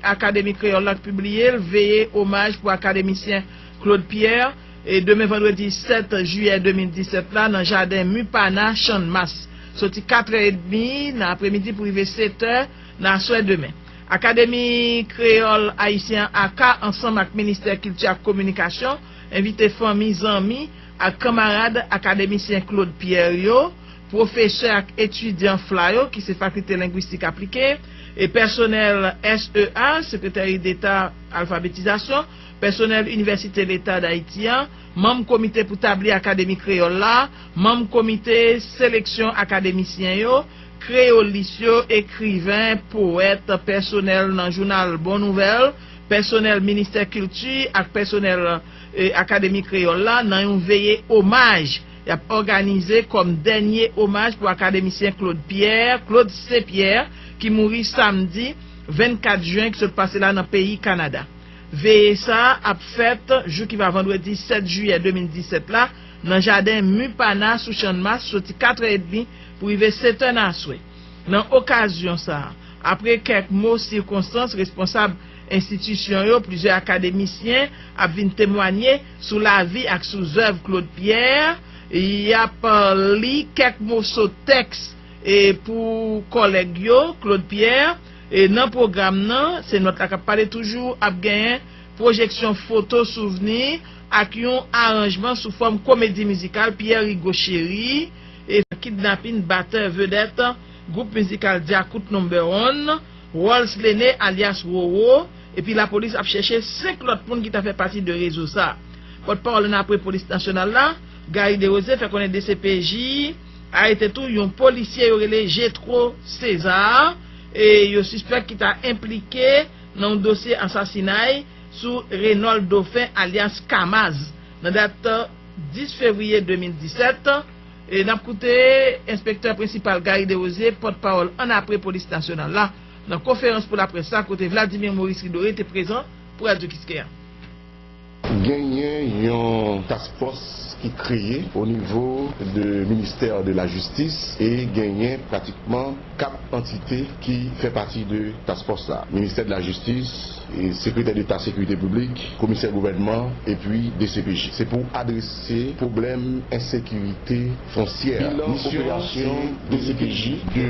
Akademi Kreyòl la k pibliye l, veye omaj pou akademisyen Claude Pierre, e demen vandredi sèt jiyè de mil disèt la nan jaden Mupana, Channmas, soti katrè edmi nan apremidi pou rive setè nan aswè demen. Akademi Kreyòl Ayisyen an, aka, ansanm ak Ministè Kilti ak Kominikasyon, envite fanmi, zanmi ak kanmarad akademisyen Claude Pierre yo, pwofesè ak etidyan FLA yo, ki se Fakilite Lengwistik Aplike, e pèsonèl S E A, Secrétariat d'État Alphabétisation, pèsonèl Inivèsite Leta d Ayiti an, manm Komite pou tabli Akademi Kreyòl la, manm Komite seleksyon akademisyen yo, kreyolis yo, ekriven, powèt, pèsonèl nan jounal Bon Nouvèl, pèsonèl Ministè Kilti ak pèsonèl, e, Akademi Kreyòl la nan yon veye omaj y ap òganize kòm dènye omaj pou akademisyen Claude Pierre, Claude Saint Pierre, ki mouri samdi vennkat jen ki sot pase la nan peyi Kanada. Veye sa a ap fèt jou ki va vandredi sèt jiyè de mil disèt la nan jaden Mupana sou Channmas soti katrè edmi pou rive setè nan aswè. Nan okazyon sa a, apre kèk mo sikonstans, responsab enstitisyon yo, plizyè akademisyen ap vin temwanye sou lavi ak sou zèv Claude Pierre. Y ap, e, li kèk moso tèks, e, pou kòlèg yo, Claude Pierre. E nan pwogram nan, se nòt la k ap pale toujou, ap genyen pwojeksyon foto souvni ak yon aranjman sou fòm komedi mizikal Pierre Rigaud Chéry, e kidnapin batè vedèt gwoup mizikal Djakout Number One, Rolls Lene alyas Roro, epi lapolis ap chèche senk lòt moun ki ta fè pati de rezo sa a. Pòtpawòl annapre polis nasyonal la, Gary Desrosiers, fè konnen D C P J arete tou yon polisye yo rele Jetro César, e yo sispèk ki ta enplike nan yon dosye asasinay sou Renold Dauphin alyas Kamaz nan dat dis fevriye de mil disèt. E n ap koute enspektè prensipal Gary Desrosiers, pòtpawòl annapre polis nasyonal la, nan konferans pou laprès la, kote Vladimir Maurice Ridoré te prezan pou Radyo Kiskeya. Genyen yon task force ki kreye o nivo de ministè de la jistis e genyen pratikman kat antite ki fè pati de task force la. Ministè de la jistis, e Sekretè Deta Sekirite Piblik, Komisè Gouvènman epi D C P J. Se pou adrese pwoblèm ensekirite fonsyè. Bilan operasyon D C P J de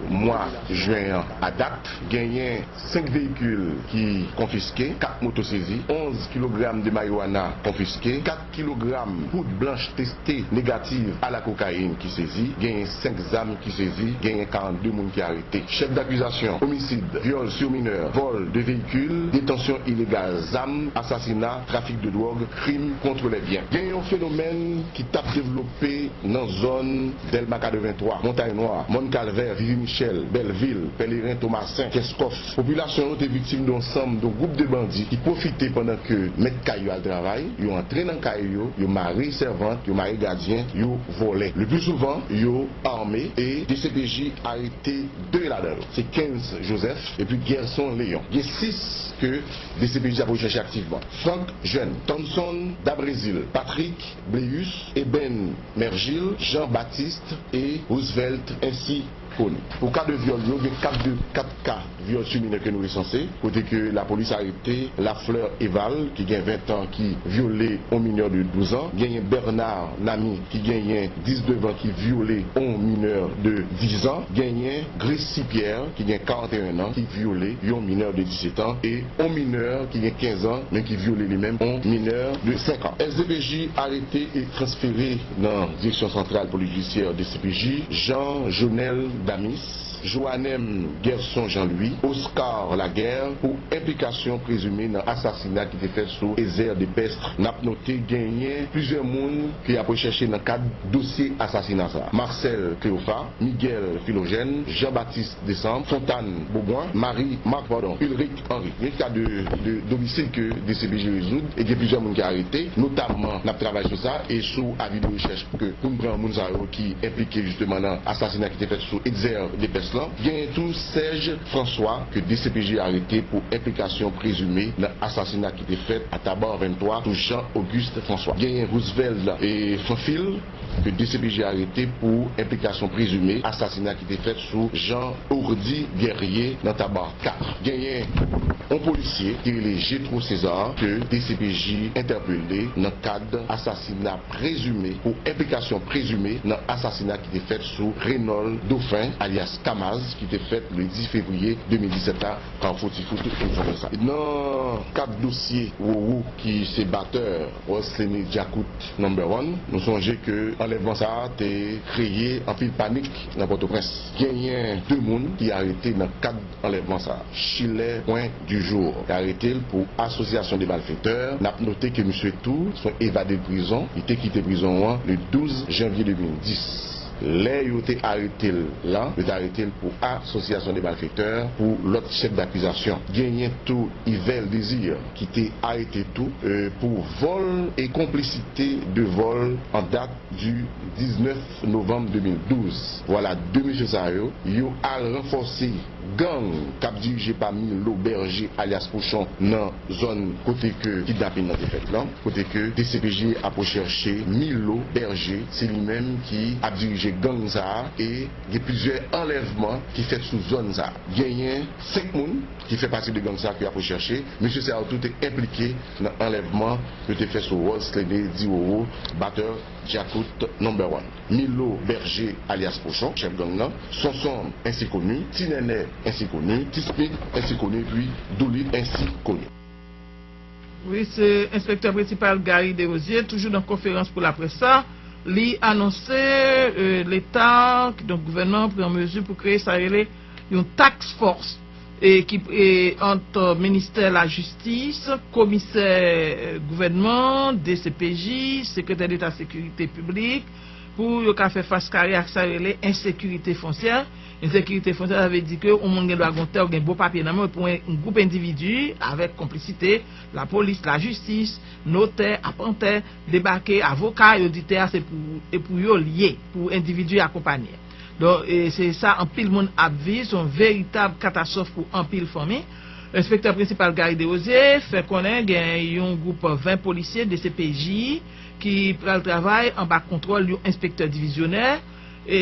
mwa jen an a dat, genyen senk veyikil ki konfiske, kat moto sezi, onz kilogram de marijuana konfiske, kat kilogram poud blanch teste negativ a la kokayin ki sezi, genyen senk zam ki sezi, genyen karannde moun ki arete. Chèf dakizasyon, omisid, vyòl sou minè, vòl de veyikil, detansyon ilegal zam, asasina, trafik de dwòg, krim kont lè byen. Gen yon fenomèn ki t ap devlope nan zòn Dèlma katrevenntwa, Montay Nwa, Mòn Kalvè, Vivi Michèl, Bèlvil, Pèleren, Tomasen, Kenskòf. Popilasyon yo te viktim de yon sanm, de yon gwoup de bandi ki pwofite pandan ke mèt kay yo al travay, yo antre nan kay yo, yo mare sèvant, yo mare gadyen, yo vòlè. Le pli souvan, yo ame e D C P J arete de ladan yo. Se Kenz Joseph epi Gerson Léon. Gen sis ke D C P J ap rechèche aktivman. Frank Jeune, Thomson Dabrézil, Patrick Bléus, Eben Mergil, Jean Baptiste e Roosevelt Ainsi Connus. Pou ka de vyòl yo, gen kat de, kat ka vyòl sou minè ke nou resanse, kote ke lapolis arete Lafleur Eval, ki gen ven an, ki vyole yon minè de douz an. Genyen Bernard Nami, ki genyen diznèf an, ki vyole yon minè de diz an. Genyen Gracie Pierre, ki gen karanteyen an, ki vyole yon minè de disèt an. E yon minè ki gen kenz an, men ki vyole li menm yon minè de senk an. S D P J arete e transfere nan Direksyon Santral Polis Jidisyè, D C P J, Jean Jonel Damis, Joanem Gerson Jean Louis, Oscar Laguerre pou enplikasyon prezime nan asasina ki te fèt sou Ezer Depestre. N ap note genyen plizyè moun ke y ap rechèche nan kad dosye asasina sa a. Marcel Cléophat, Miguel Philogène, Jean Baptiste Décembre, Fontaine Beaubrun, Marie Marc, pardon, Ulric Henry. Gen ka de, de, domisil ke D C P J rezoud e gen plizyè moun ki arete, notamman n ap travay sou sa e sou avi de rechèch ke pou n pran moun sa yo ki enplike jisteman nan asasina ki te fèt sou Etzer Depès lan. Genyen tou Serge François ke D C P J arete pou enplikasyon prezime nan asasina ki te fèt a Tabar venntwa sou Jean Auguste François. Genyen Roosevelt e Fanfil ke D C P J arete pou enplikasyon prezime asasina ki te fèt sou Jean Ordy Guerrier nan Tabar kat. Genyen yon polisye ki rele Jetro César ke D C P J entèpele nan kad asasina prezime, pou enplikasyon prezime nan asasina ki te fèt sou Renold Dauphin, alyas Kamaz, ki te fèt le dis fevriye de mil disèt la, Kafou Tifou, tout moun konnen sa. Nan kad dosye Roro, ki se batè Roslene Djakout Number One, nou sonje ke anlèvman sa a te kreye anpil panik nan Pòtoprens. Genyen de moun ki arete nan kad anlèvman sa a. Chilè Pwen di Jou te arete l pou asosyasyon de malfetè. N ap note ke misye tou se yon evade de prizon. Li te kite prizon an le douz janvye de mil dis. Lè yo te arete l la, yo te arete l pou asosyasyon de malfetè, pou lòt chèf dakizasyon. Genyen tou Yvel Désir ki te arete tou, e, pou vòl e konplisite de vòl an dat du diznèf novanm de mil douz. Vwala, de mesye sa yo, yo al ranfòse gang k ap dirije pa Milo Berger alyas Kochon nan zòn kote ke kidnapin nan te fèt lan, kote ke D C P J ap rechèche Milo Berger, se li menm ki ap dirije gang sa a, e gen plizyè anlèvman ki fèt sou zòn sa a. Genyen senk moun ki fè pati de gang sa a ke y ap rechèche. Mesye sa yo tou te enplike nan anlèvman yo te fè sou Roslene Diroro, batè Djakout Number One. Milo Berger alyas Kochon, chèf gang nan, Sonson Ainsi Connu, Ti Nènè Ainsi Connu, Ti Smith Ainsi Connu, epi Doulit Ainsi Connu. Wi, se enspektè prensipal Gary Desrosiers, toujou nan konferans pou laprès sa, li anonse, e, Leta, kidonk gouvènman an, pran mezi pou kreye sa rele yon task force e ki, e, ant ministè lajistis, komisè, e, gouvènman, D C P J, sekretè deta sekirite piblik, pou yo ka fè fas kare ak sa yo rele ensekirite fonsyè. Ensekirite fonsyè, sa vle di ke yon moun gen dwa gen yon tè, ou gen bon papye nan men w, epi yon gwoup endividi, avèk konplisite lapolis, lajistis, notè, apantè, debake, avoka, yo di tè a se pou, e pou yo l ye, pou endividi akonpanye. Donk, e se sa anpil moun ap viv, se yon veritab katastwòf pou anpil fanmi. Enspektè prensipal Gary Desrosiers fè konnen gen yon gwoup ven polisye D C P J ki pral travay anba kontwòl yon enspektè divizyonè e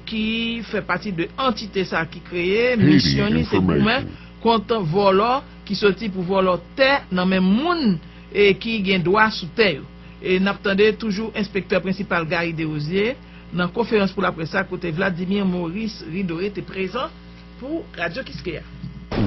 ki fè pati de antite sa ki kreye. Misyon li se goumen kont vòlò ki soti pou vòlò tè nan men moun e ki gen dwa sou tè yo. E n ap tande toujou enspektè prensipal Gary Desrosiers nan konferans pou laprès la kote Vladimir Maurice Ridoré te prezan pou Radyo Kiskeya.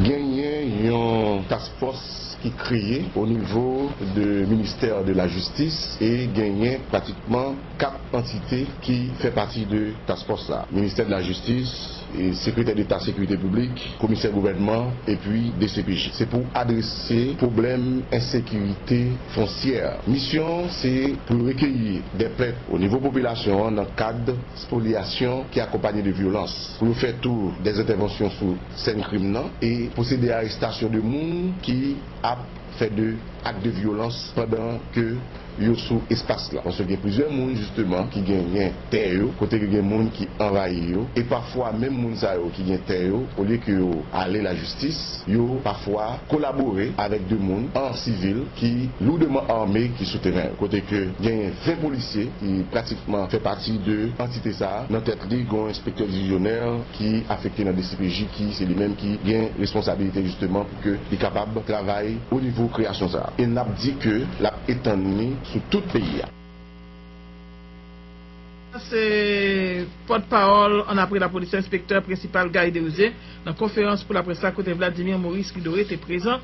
Genyen yon task force ki kreye o nivo de ministè de la jistis e genyen pratikman kat antite ki fè pati de task force la. Ministè de la jistis, e Sekretè Deta Sekirite Piblik, Komisè Gouvènman, epi D C P J. Se pou adrese pwoblèm ensekirite fonsyè. Misyon se pou rekeyi de plent o nivo popilasyon an nan kad spoliasyon ki akonpanye de vyolans. Pou yo fè tou de entèvansyon sou sèn krim nan e pwosede a arestasyon de moun ki ap fè de ak de vyolans pandan ke yo sou espas la. Paske gen plizyè moun jisteman ki genyen tè yo, kote ke gen moun ki anvayi yo, e pafwa menm moun sa yo ki gen tè yo, olye ke yo ale lajistis, yo pafwa kolabore avèk de moun an sivil ki loudman ame ki sou teren yo. Kote ke genyen ven polisye ki pratikman fè pati de antite sa a, nan tèt li gon enspektè divizyonè ki afekte nan D C P J ki se li menm ki gen responsabilite jisteman pou ke li kapab travay o nivo kreyasyon sa a. E n ap di ke l ap etann li sou tout peyi a. Se pòtpawòl an apre lapolis enspektè prensipal Gary Desrosiers nan konferans pou laprès la kote Vladimir Maurice Ridoré te prezan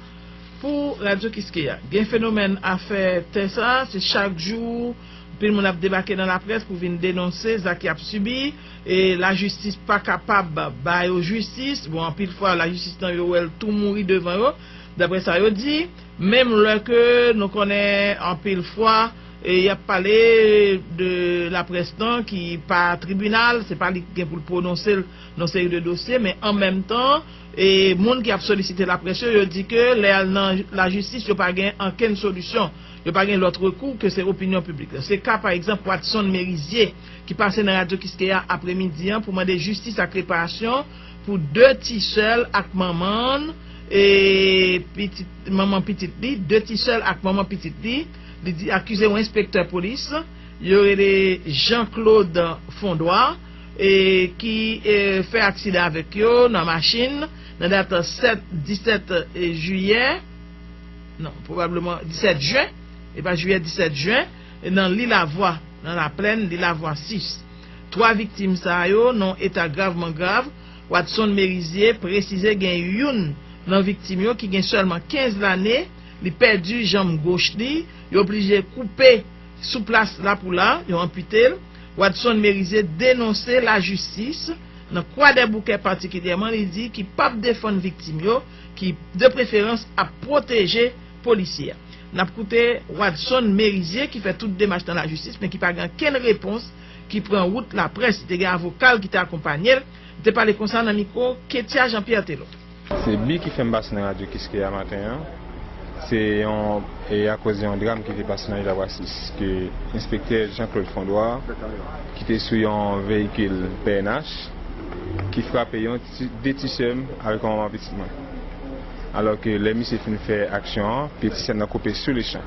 pou Radyo Kiskeya. Gen fenomèn afè tè sa, se chak jou anpil moun ap debake nan laprès pou vin denonse zak y ap sibi e lajistis pa kapab ba yo jistis. Bon, anpil fwa lajistis nan yo wè l tou mouri devan yo, daprè sa yo di. Menm lè ke nou konnen anpil fwa e y ap pale de laprès lan ki pa tribinal, se pa li ki gen pou l pwononse l nan seri de dosye, men an menm tan e moun ki ap solisite laprès yo, yo di ke lè y al nan lajistis yo pa gen ankenn solisyon, yo pa gen lòt rekou ke se opinyon piblik la. Se ka pa egzanp Watson Merizier ki pase nan Radyo Kiskeya apremidi an pou mande jistis ak reparasyon pou de ti sè l ak manman l e pitit, manman pitit li, de ti sè l ak manman pitit li. Li di akize yon enspektè polis, yo rele Jean Claude Fondroy, e ki e, fè aksidan avèk yo nan machin nan dat sèt, disèt jiyè, non, pwobableman disèt jen, e pa jiyè, disèt jen, nan Lilavwa, nan Laplèn, Lilavwa sis. Twa viktim sa yo nan eta gravman grav. Watson Merizier presize gen youn nan viktim yo ki gen sèlman kenz lane, li pèdi janm goch li, yo oblije koupe sou plas la pou la, yo anpite l. Watson Merizier denonse lajistis nan Kwadèboukè patikilyèman, li di ki p ap defann viktim yo, ki de preferans ap pwoteje polisye a. N ap koute Watson Merizier ki fè tout demach nan lajistis men ki pa gen ankenn repons, ki pran wout laprès. Li te gen avoka l ki te akonpanye l. Li te pale konsa nan mikwo Ketia Jean Pierre Telor. Se bi ki fè m pase nan Radyo Kiskeya maten an. Se yon e akoz de yon dram ki te pase nan Lilavwa sis ke enspektè Jean Claude Fondroy ki te sou yon veyikil P N H ki frape yon ti, de ti sè m avèk yon manman pitit mwen. Alò ke lè misye fin fè aksyon an, pye ti sè m nan koupe sou lechan.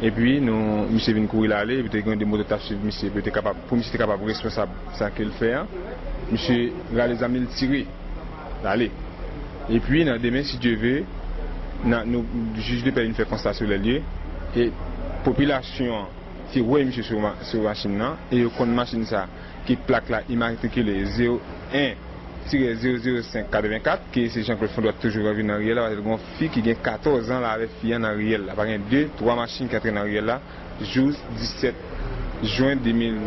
Epi nou, misye vin kouri l ale, epi te gen de moto t ap swiv misye pou yo te kapab, pou misye te kapab responsab sa ke l fè an. Misye rale zam li, l tire. L ale. Epi nan demen, si Dye ve, nan, nou, jij de pè vin fè konsta sou lè lye, e popilasyon an te wè misye sou, sou machin nan, e yo konn machin sa, ki plak la imatrikile zewo en tirè zewo zewo senk katrevenkat, ke se Jean Claude Fondroy toujou anvi nan riyèl la, paske gen yon fi ki gen katòz an la avèk fi an nan riyèl la. Pa gen de, twa machin ki antre nan riyèl la, jou disèt jen de mil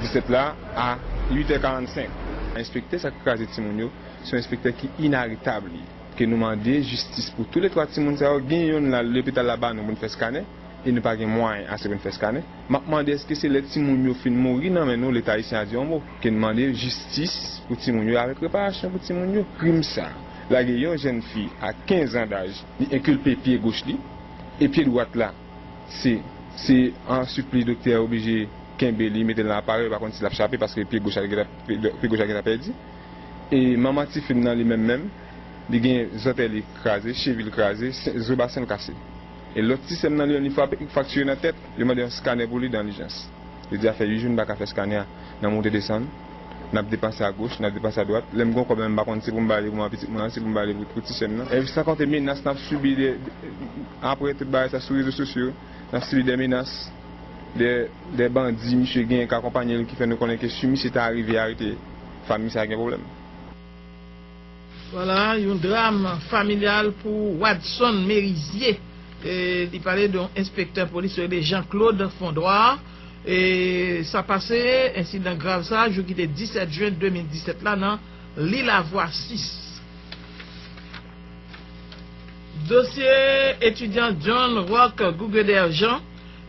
disèt la, a uit è karannsenk. Enspektè sa k kraze timoun yo, se yon enspektè ki inaretab li. Ke nou mande jistis pou toulètwa timoun sa yo, gen youn la, lopital la ba nou pou n fè skanè, e nou pa gen mwayen ase pou n fè skanè. M ap mande èske se lè timoun yo fin mouri nan men nou, Leta ayisyen a di yon mo. Ke n mande jistis pou timoun yo avèk reparasyon pou timoun yo. Krim sa, lage yon jèn fi a kenz an daj, li enkilpe pye goch li, e pye dwat la, se, se an sipli doktè a oblije kenbe li, mete l nan aparèy, yo pa konn si l ap chape, paske pye goch a gentan, pye goch a gentan pèdi. E manman tifi m nan li menm menm, li gen zòtèy li kraze, chevi l kraze, zo basen l kase. E lòt ti sè m nan li menm, li frape, fraktire nan tèt, yo mande yon skanè pou li dan lijans. Yo di a fè uit jou n pa ka fè skanè a, nan monte desann. N ap depanse agoch, n ap depanse adwat. Lè m gen yon kòb la, m pa konn si pou m ba li pou mwen pitit mwen an, si pou m ba li pou, pou ti sè m nan. E san konte menas n ap sibi de, de, apre tout bagay sa sou rezo sosyo, n ap sibi de menas, de, de bandi misye genyen k akonpanye l ki fè nou konnen ke si misye ta rive arete fanmi sa gen pwoblèm. Vwala, yon dram familyal pou Wadson Merizier. E, li pale de yon enspektè polis yo rele Jean Claude Fondroir. E, sa pase, ensidan grav sa, jou ki te disèt jen de mil disèt la nan Lilavwa sis. Dosye etidyan John Rock Gougeder Jean.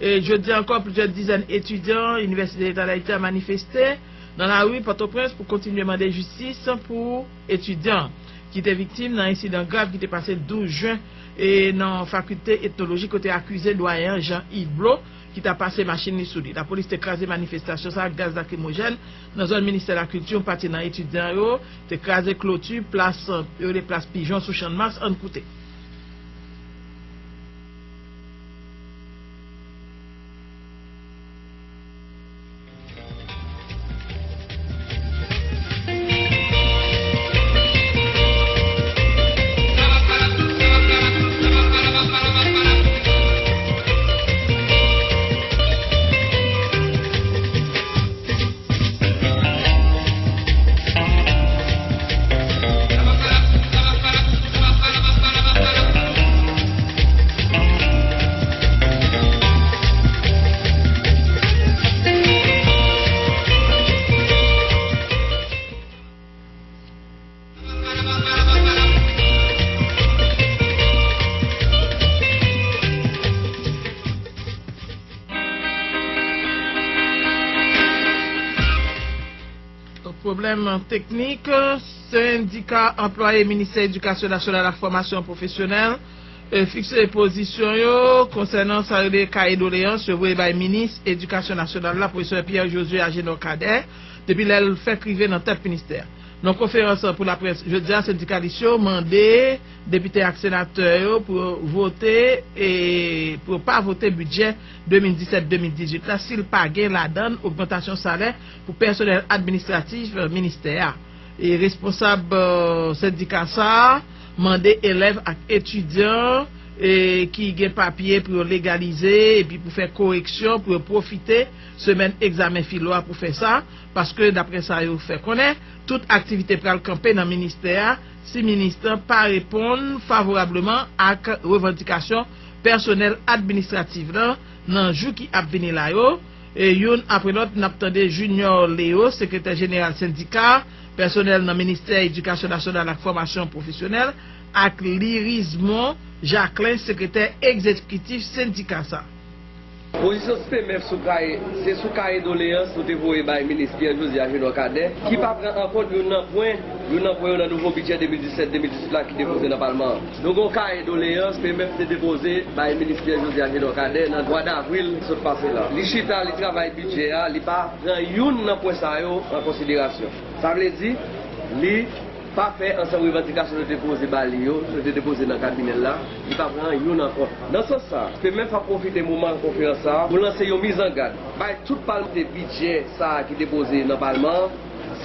E jodi a ankò, plizyè dizèn etidyan Inivèsite Leta Dayiti a manifeste nan lari Pòtoprens pou kontinye mande jistis pou etidyan ki te viktim nan ensidan grav ki te pase douz jen e nan Fakilte Etnoloji kote akize dwayen an Jean Yves Blo ki ta pase machin li sou li. Lapolis te kraze manifestasyon sa ak gaz lakrimojèn nan zòn Ministè Lakilti, yon pati nan etidyan yo te kraze kloti plas yo rele Plas Pijon sou Channmas. Ann koute. Pwoblèm teknik, sendika anplwaye Ministè Edikasyon Nasyonal ak Fòmasyon Pwofesyonèl e fikse pozisyon yo konsènan sa rele kaye doleyans yo voye bay minis Edikasyon Nasyonal la, Pwofesè Pierre Josue Agénor Cadet, depi lè l fèk rive nan tèt ministè a. Nan konferans pou laprès jodi a, sendikalis yo mande depite ak senatè yo pou yo vote e pou yo pa vote bidjè de mil disèt de mil dizuit la si l pa gen ladan l ogmantasyon salè pou pèsonèl administratif ministè a. E responsab sendika sa a mande elèv ak etidyan e ki gen papye pou yo legalize epi pou fè koreksyon pou yo pwofite semèn egzamen filo a pou fè sa, paske daprè sa yo fè konnen, tout aktivite pral kanpe nan ministè a si minis lan pa reponn favorableman ak revandikasyon pèsonèl administratif lan nan jou ki ap vini la yo. E youn apre lòt, n ap tande Junior Leo, sekretè jeneral sendika pèsonèl nan Ministè Edikasyon Nasyonal ak Fòmasyon Pwofesyonèl, ak Lirismond Jacquelin, sekretè egzekitif sendika sa. Pozisyon S P M F sou kaye, se sou kaye doleyans nou te voye bay minis Pierre José Agénor Cadet, ki pa pran an kont youn nan pwen, youn nan pwen yo nan nouvo bidjè de mil disèt de mil dizuit la ki depoze nan palman an. Nou gen yon kaye doleyans S P M F te depoze bay minis Pierre José Agénor Cadet nan mwa davril sot pase la. Li chita, li travay bidjè a, li pa pran youn nan pwen sa yo an konsiderasyon. Sa vle di, li pa fè ansanm revandikasyon nou te poze ba li yo, nou te depoze nan kabinè l la, li pa pran youn an kont. Nan sans sa, S P M F ap pwofite moman konferans sa a pou lanse yon mizangad bay tout palmantè bidjè sa a ki depoze nan palman an,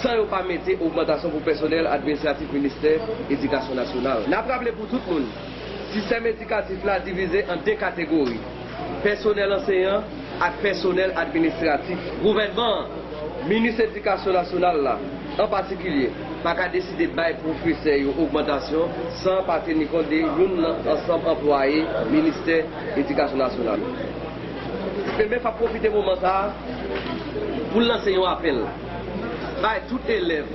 san yo pa mete ogmantasyon pou pèsonèl administratif ministè Edikasyon Nasyonal. N ap raple pou tout moun, sistèm edikatif la divize an de kategori, pèsonèl anseyan ak pèsonèl administratif. Gouvènman an, minis Edikasyon Nasyonal la, an patikilye, pa ka deside bay pwofesè yo ogmantasyon san pa teni kont de youn nan ansanm anplwaye ministè Edikasyon Nasyonal. S P M F ap pwofite moman sa a pou l lanse yon apèl bay tout elèv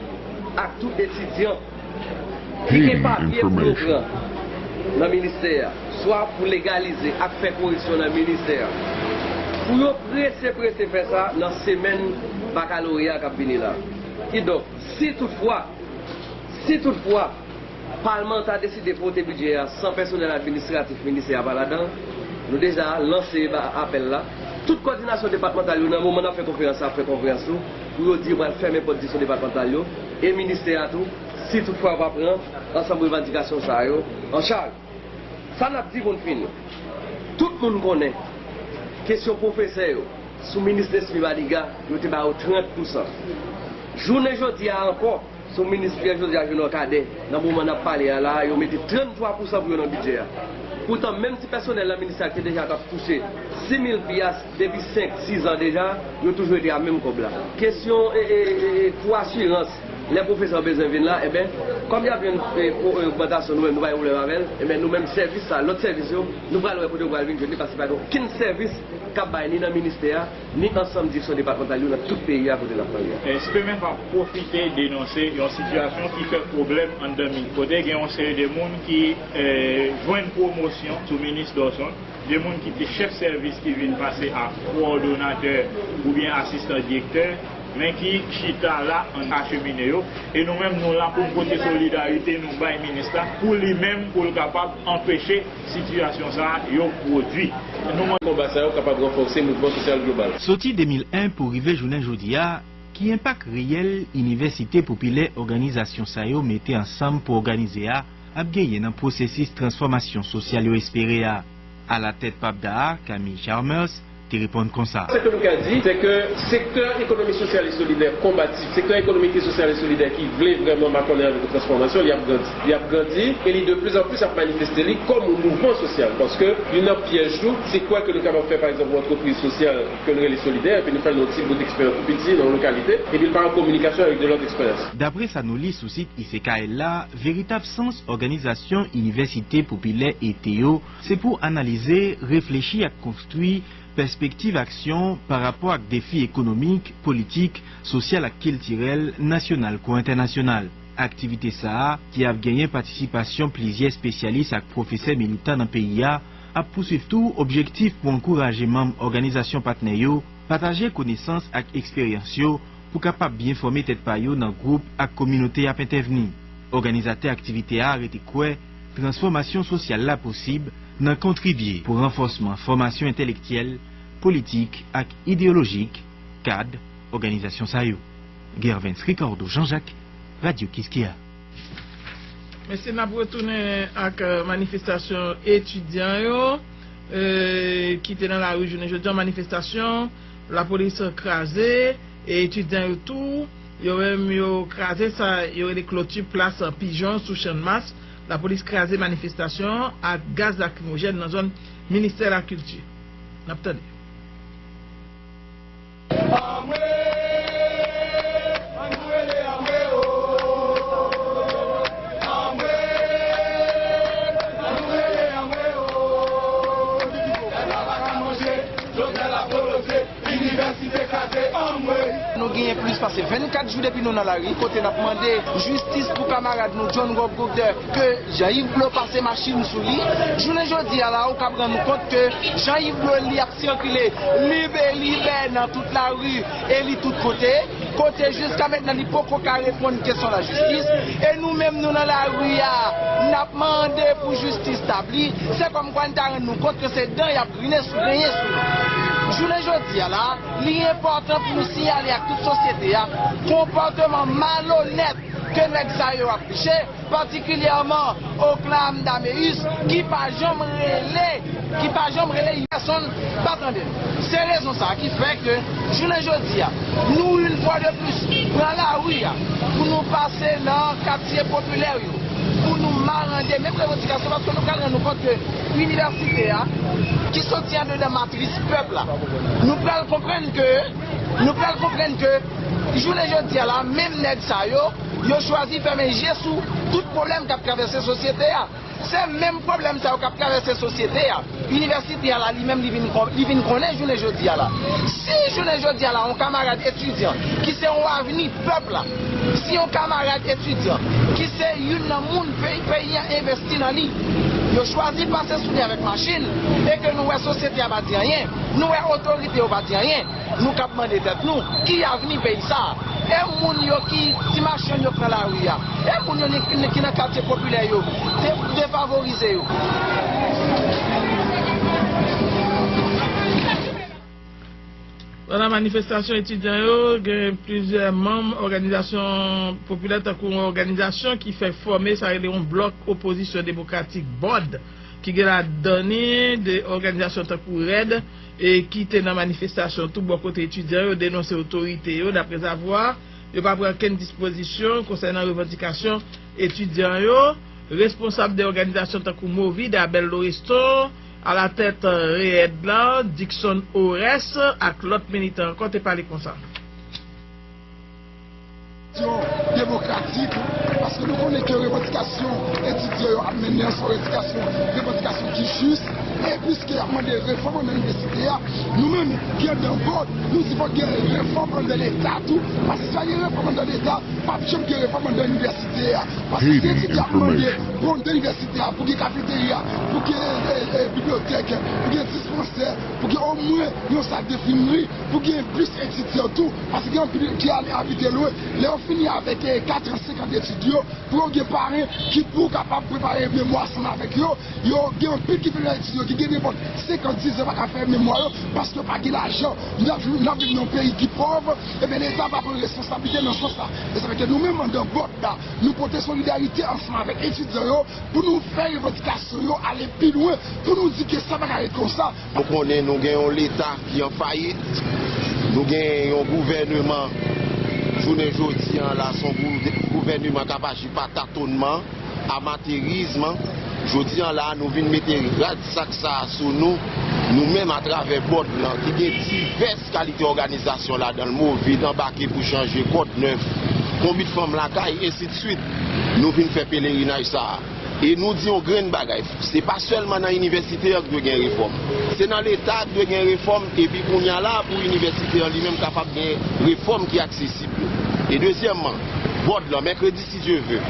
ak tout etidyan ki gen papye pou yo pran nan ministè a, swa pou legalize ak fè koreksyon nan ministè a, pou yo prese prese fè sa nan semèn bakaloreya k ap vini la. Kidonk, si toutfwa, si toutfwa, palman an ta deside vote bidjè a san pèsonèl administratif ministè a pa ladan l, nou deja lanse apèl la. Tout kòdinasyon depatmantal yo, nan moman n ap fè konferans sa, ap fè konferans tou, pou yo di yo pral fèmen pòt direksyon depatmantal yo, e ministè a tou, si toutfwa yo pa pran ansanm revandikasyon sa yo an chaj. Sa n ap di pou n fini. Tout moun konnen kesyon pwofesè yo, sou minis Nesmy Manigat, yo te ba yo trant pousan. Jounen jodi a ankò, sou minis Pierre Josias Junior Cadet, nan moman n ap pale a la, yo mete tranntwa pousan pou yo nan bidjè a. Poutan, menm ti pèsonèl nan ministè a ki te deja t ap touche sis mil pyas depi senk, sis an deja, yo toujou rete a menm kòb la. Kesyon e, e, e, e, pou asirans, lè pwofesè yo bezwen vin la, enben, kòm y ap jwenn e, o- e, ogmantasyon, nou menm, nou pa gen pwoblèm avè l, enben, nou menm, sèvis sa, lòt sèvis yo, nou pral wè kote yo pral vin jwenn li, paske pa gen okenn sèvis k ap bay ni nan ministè a, ni ansanm direksyon depatmantal yo nan tout peyi a kote n ap pale a. S P M F ap pwofite denonse yon sitiyasyon ki fè pwoblèm anndan MIT, kote gen yon seri de moun ki eh, jwenn pwomosyon sou minis Dawson, de moun ki te chèf sèvis ki vin pase a kowòdonatè oubyen asistan direktè, men ki chita la an achemine yo. E nou menm, nou la pou n pote solidarite nou bay minis la, pou li menm, pou l kapab anpeche sitiyasyon sa a yo pwodui. Nou mande konba sa yo kapab ranfòse mouvman sosyal global. Soti de mil en pou rive jounen jodi a, ki enpak reyèl inivèsite popilè òganizasyon sa yo mete ansanm pou òganize a ap genyen nan pwosesis transfòmasyon sosyal yo espere a? Alatèt PAPDA a, Camille Chalmers, te reponn konsa. Sa ke nou ka di, se ke sektè ekonomi sosyal e solidè konbatif, sektè ekonomik e sosyal e solidè ki vle vrèman makònen avèk yon transfòmasyon, li ap grandi. Li ap grandi e li de plus en plus ap manifeste li kòm yon mouvman sosyal. Paske youn nan pyèj tou, se kwè ke nou kapab fè, pa egzanp, yon antrepriz sosyal ke nou rele solidè, epi nou fè l nan yon ti bout eksperyans tou piti, nan yon lokalite, epi l pa an kominikasyon avèk de lòt eksperyans. Dapre sa nou li sou sit I C K L la, veritab sans òganizasyon inivèsite popilè ete yo, se pou analize, reflechi ak konstwi pèspektiv aksyon pa rapò ak defi ekonomik, politik, sosyal ak kiltirèl, nasyonal kou entènasyonal. Aktivite sa a, ki ap genyen patisipasyon plizyè espesyalis ak pwofesè militan nan peyi a, ap pouswiv tou objektif pou ankouraje manm òganizasyon patnè yo pataje konesans ak eksperyans yo pou kapab byen fòme tèt pa yo nan gwoup ak kominote y ap entèvni. Òganizatè aktivite a rete kwè transfòmasyon sosyal la posib nan kontribye pou ranfòsman fòmasyon entèlektyèl, politik ak ideyolojik kad òganizasyon sa yo. Gervens Ricardo Jean-Jacques, Radyo Kiskeya. Mesye, n ap retounen ak, eh, manifestasyon etidyan yo, eh, ki te nan lari jounen jodi a. Manifestasyon, lapolis kraze, e etidyan yo tou, yo menm yo kraze sa yo rele kloti plas Pijon sou Channmas. Lapolis kraze manifestasyon an ak gaz lakrimojèn nan zòn Ministè Lakilti. N ap tande. Anmwe, ann rele anmwe o. Anmwe, ann rele anmwe o. Pèp la pa ka manje, Jovenel ap boloze, inivèsite kraze, anmwe. Nou genyen plis pase vennkat jou depi nou nan lari, kote n ap mande jistis pou kamarad nou John Rob Gouder, ke Jean Yves Bleau pase machin sou li. Jounen jodi a la, ou kab rann ou kont ke Jean Yves Bleau, li ap sikile lib e libè nan tout lari e li tout kote, kote jiska mentnan li poko ka reponn kesyon lajistis. E nou menm, nou nan lari a, n ap mande pou jistis tabli. Se kòmkwa n ta rann nou kont ke se dan y ap grinen sou, grenyen sou nou. Jounen jodi a la, li enpòtan pou nou siyale ak tout sosyete a konpòteman malonèt ke nèg sa yo afiche, patikilyèman Oclam Dameus, ki pa janm rele, ki pa janm rele pèsonn pa tande l. Se rezon sa a ki fè ke jounen jodi a, nou, yon fwa de plis, pran lari a pou nou pase nan katye popilè yo, pou nou marande menm revandikasyon, paske nou pral rann nou kont ke inivèsite a, ki soti andedan matris pèp la, nou pral konprann ke, nou pral konprann ke jounen jodi a la, menm nèg sa yo, yo chwazi fèmen je sou tout pwoblèm k ap travèse sosyete a. Se menm pwoblèm sa yo k ap travèse sosyete a. Inivèsite a la, li menm, li vin kon-, li vin konnen jounen jodi a la. Si jounen jodi a la, yon kamarad etidyan ki se yon avni pèp la, si yon kamarad etidyan ki se youn nan moun peyi, peyi a envesti nan li, yo chwazi pase sou li avèk machin, e ke nou wè sosyete a pa di anyen, nou wè otorite yo pa di anyen, nou k ap mande tèt nou, ki avni peyi sa a? E moun yo ki, ti machann yo k nan lari a? E moun yo ni, ni, ki nan katye popilè yo, de-, defavorize yo? Pandan manifestasyon etidyan yo, gen plizyè manm òganizasyon popilè, tankou yon òganizasyon ki fè fòme, sa rele yon blòk opozisyon demokratik, BOD, ki gen ladan li de òganizasyon tankou RED, e ki te nan manifestasyon tou bò kote etidyan yo denonse otorite yo, daprezavwa Yo pa pran okenn dispozisyon konsènan revandikasyon etidyan yo. Responsab de òganizasyon tankou Movid, Abel Loreston, alatèt REED la, Dickson Orès ak lòt militan ankò te pale konsa. Demokratik, paske nou konnen ke revandikasyon etidyan yo ap mennen an se yon revandikasyon, revandikasyon ki jis, e piske y ap mande refòm anndan inivèsite a, nou menm ki anndan BÒD, nou di fòk gen refòm anndan Leta tou, paske si pa gen refòm anndan Leta, p ap janm gen refòm anndan inivèsite a. Paske si etidyan ap mande pou anndan inivèsite a, pou gen kafeterya, pou gen bibliyotèk, pou gen dispansè, pou gen omwen yon sal de fimri, pou gen plis etidyan tou, paske gen anpil ki ale abite lwen. Lè yo fini avèk katran, senkan etid yo, pou yo gen paren ki pou kapab prepare memwa ansanm avèk yo. Yo gen anpil ki fini etid yo, ki gen nenpòt senkan, diz an pa ka fè memwa yo, paske yo pa gen lajan. Nou ap viv nan yon peyi ki pòv, ebyen Leta pa pran responsablite nan sans sa. E sa fè ke nou menm anndan BÒD la, nou pote solidarite ansanm avèk etidyan yo pou nou fè revandikasyon yo ale pi lwen, pou nou di ke sa pa ka ret konsa. Nou konnen nou gen yon Leta ki an fayit, nou gen yon gouvèneman, jounen jodi an la, se yon gouvèneman k ap aji pa tatonman, amaterizm. Jodi an la, nou vin mete rad sak sa a sou nou, nou menm atravè BÒD lan, ki gen divès kalite òganizasyon ladan l, Movid, Anbake pou Chanje, Kòdnèf, Konbit Fanm Lakay, ensidswit. Nou vin fè pelerinaj sa a. E nou di yon grenn bagay, se pa sèlman nan inivèsite an k dwe gen refòm. Se nan Leta k dwe gen refòm, epi kounye a la, pou inivèsite an li menm kapab gen refòm ki aksesib yo. E dezyèmman, BÒD lan, mèkredi, si Dye ve,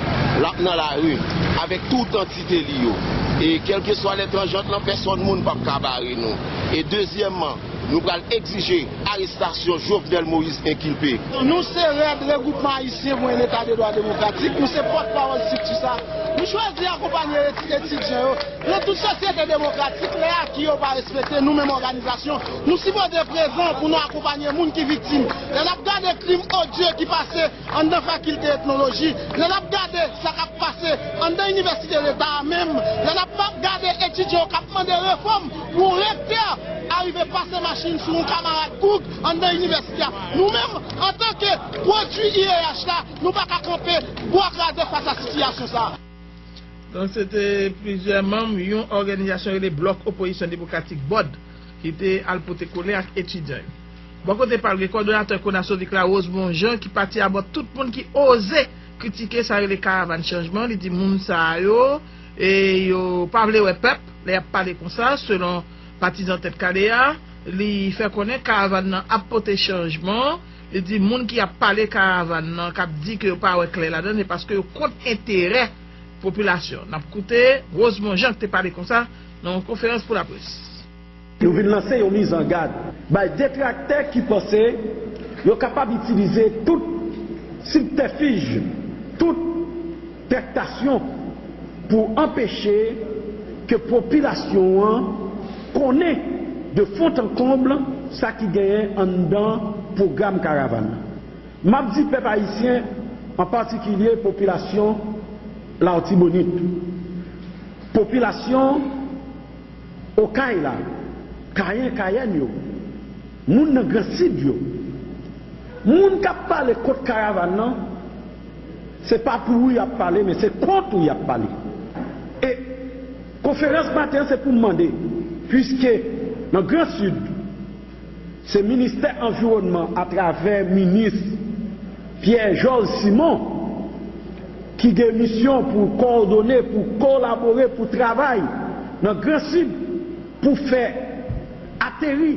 l ap nan lari avèk tout antite li yo. E kèlkeswa lè tranjant lan, pèsòn moun p ap ka bare nou. E dezyèmman, nou pral egzije arestasyon Jovenel Moïse enkilpe. Nou se REED, Regwoupman Ayisyen pou yon Leta de Dwa Demokratik, nou se pòtpawòl estrikti sa. Nou chwazi akonpanye eti- etidyan yo. Nan tout sosyete demokratik, lè aki yo pa respekte, nou menm òganizasyon, nou sipoze prezan pou nou akonpanye moun ki viktim. Lè n ap gade krim odye ki pase anndan fakilte etnoloji, lè n ap gade sa k ap pase anndan inivèsite Leta a menm, lè n ap gade etidyan yo k ap mande refòm pou yon rektè arive pase machin sou yon kamarad goug anndan inivèsite a. Nou menm, antanke pwodui I E H la, nou pa ka kanpe bwa kraze fas a sitiyasyon sa a. Donk, se te plizyè manm yon òganizasyon rele Blòk Opozisyon Demokratik, BOD, ki te al pote kole ak etidyan yo. Bò kote pa l, gen kòdonatè Konasovic la, Rosemond Jean, ki pati abò tout moun ki oze kritike sa rele karavàn chanjman. Li di moun sa yo, e yo pa vle wè pèp lè y ap pale konsa, selon patizan Tèt Kale a. Li fè konnen karavàn nan ap pote chanjman. Li di moun ki ap pale karavàn nan, k ap di ke yo pa wè klè ladan l, se paske yo kont enterè popilasyon. N ap koute Rosemond Jean ki te pale konsa nan yon konferans pou laprès. Nou vin lanse yon mizangad bay detraktè ki panse yo kapab itilize tout sibtèfij, tout traktasyon pou anpeche ke popilasyon an konnen de fond en comble sa ki genyen anndan pwogram karavàn nan. M ap di pèp ayisyen, an patikilye popilasyon Latibonit, popilasyon Okay la, Kayen, Kayèn yo, moun nan Gran Sid yo, moun k ap pale kont karavàn nan, se pa pou ou y ap pale, men se kont ou y ap pale. E konferans maten an se pou m mande, piske nan Gran Sid, se Ministè Anviwònman atravè Minis Pierre Georges Simon ki gen misyon pou kowòdone, pou kolabore, pou travay nan Gran Sid pou fè ateri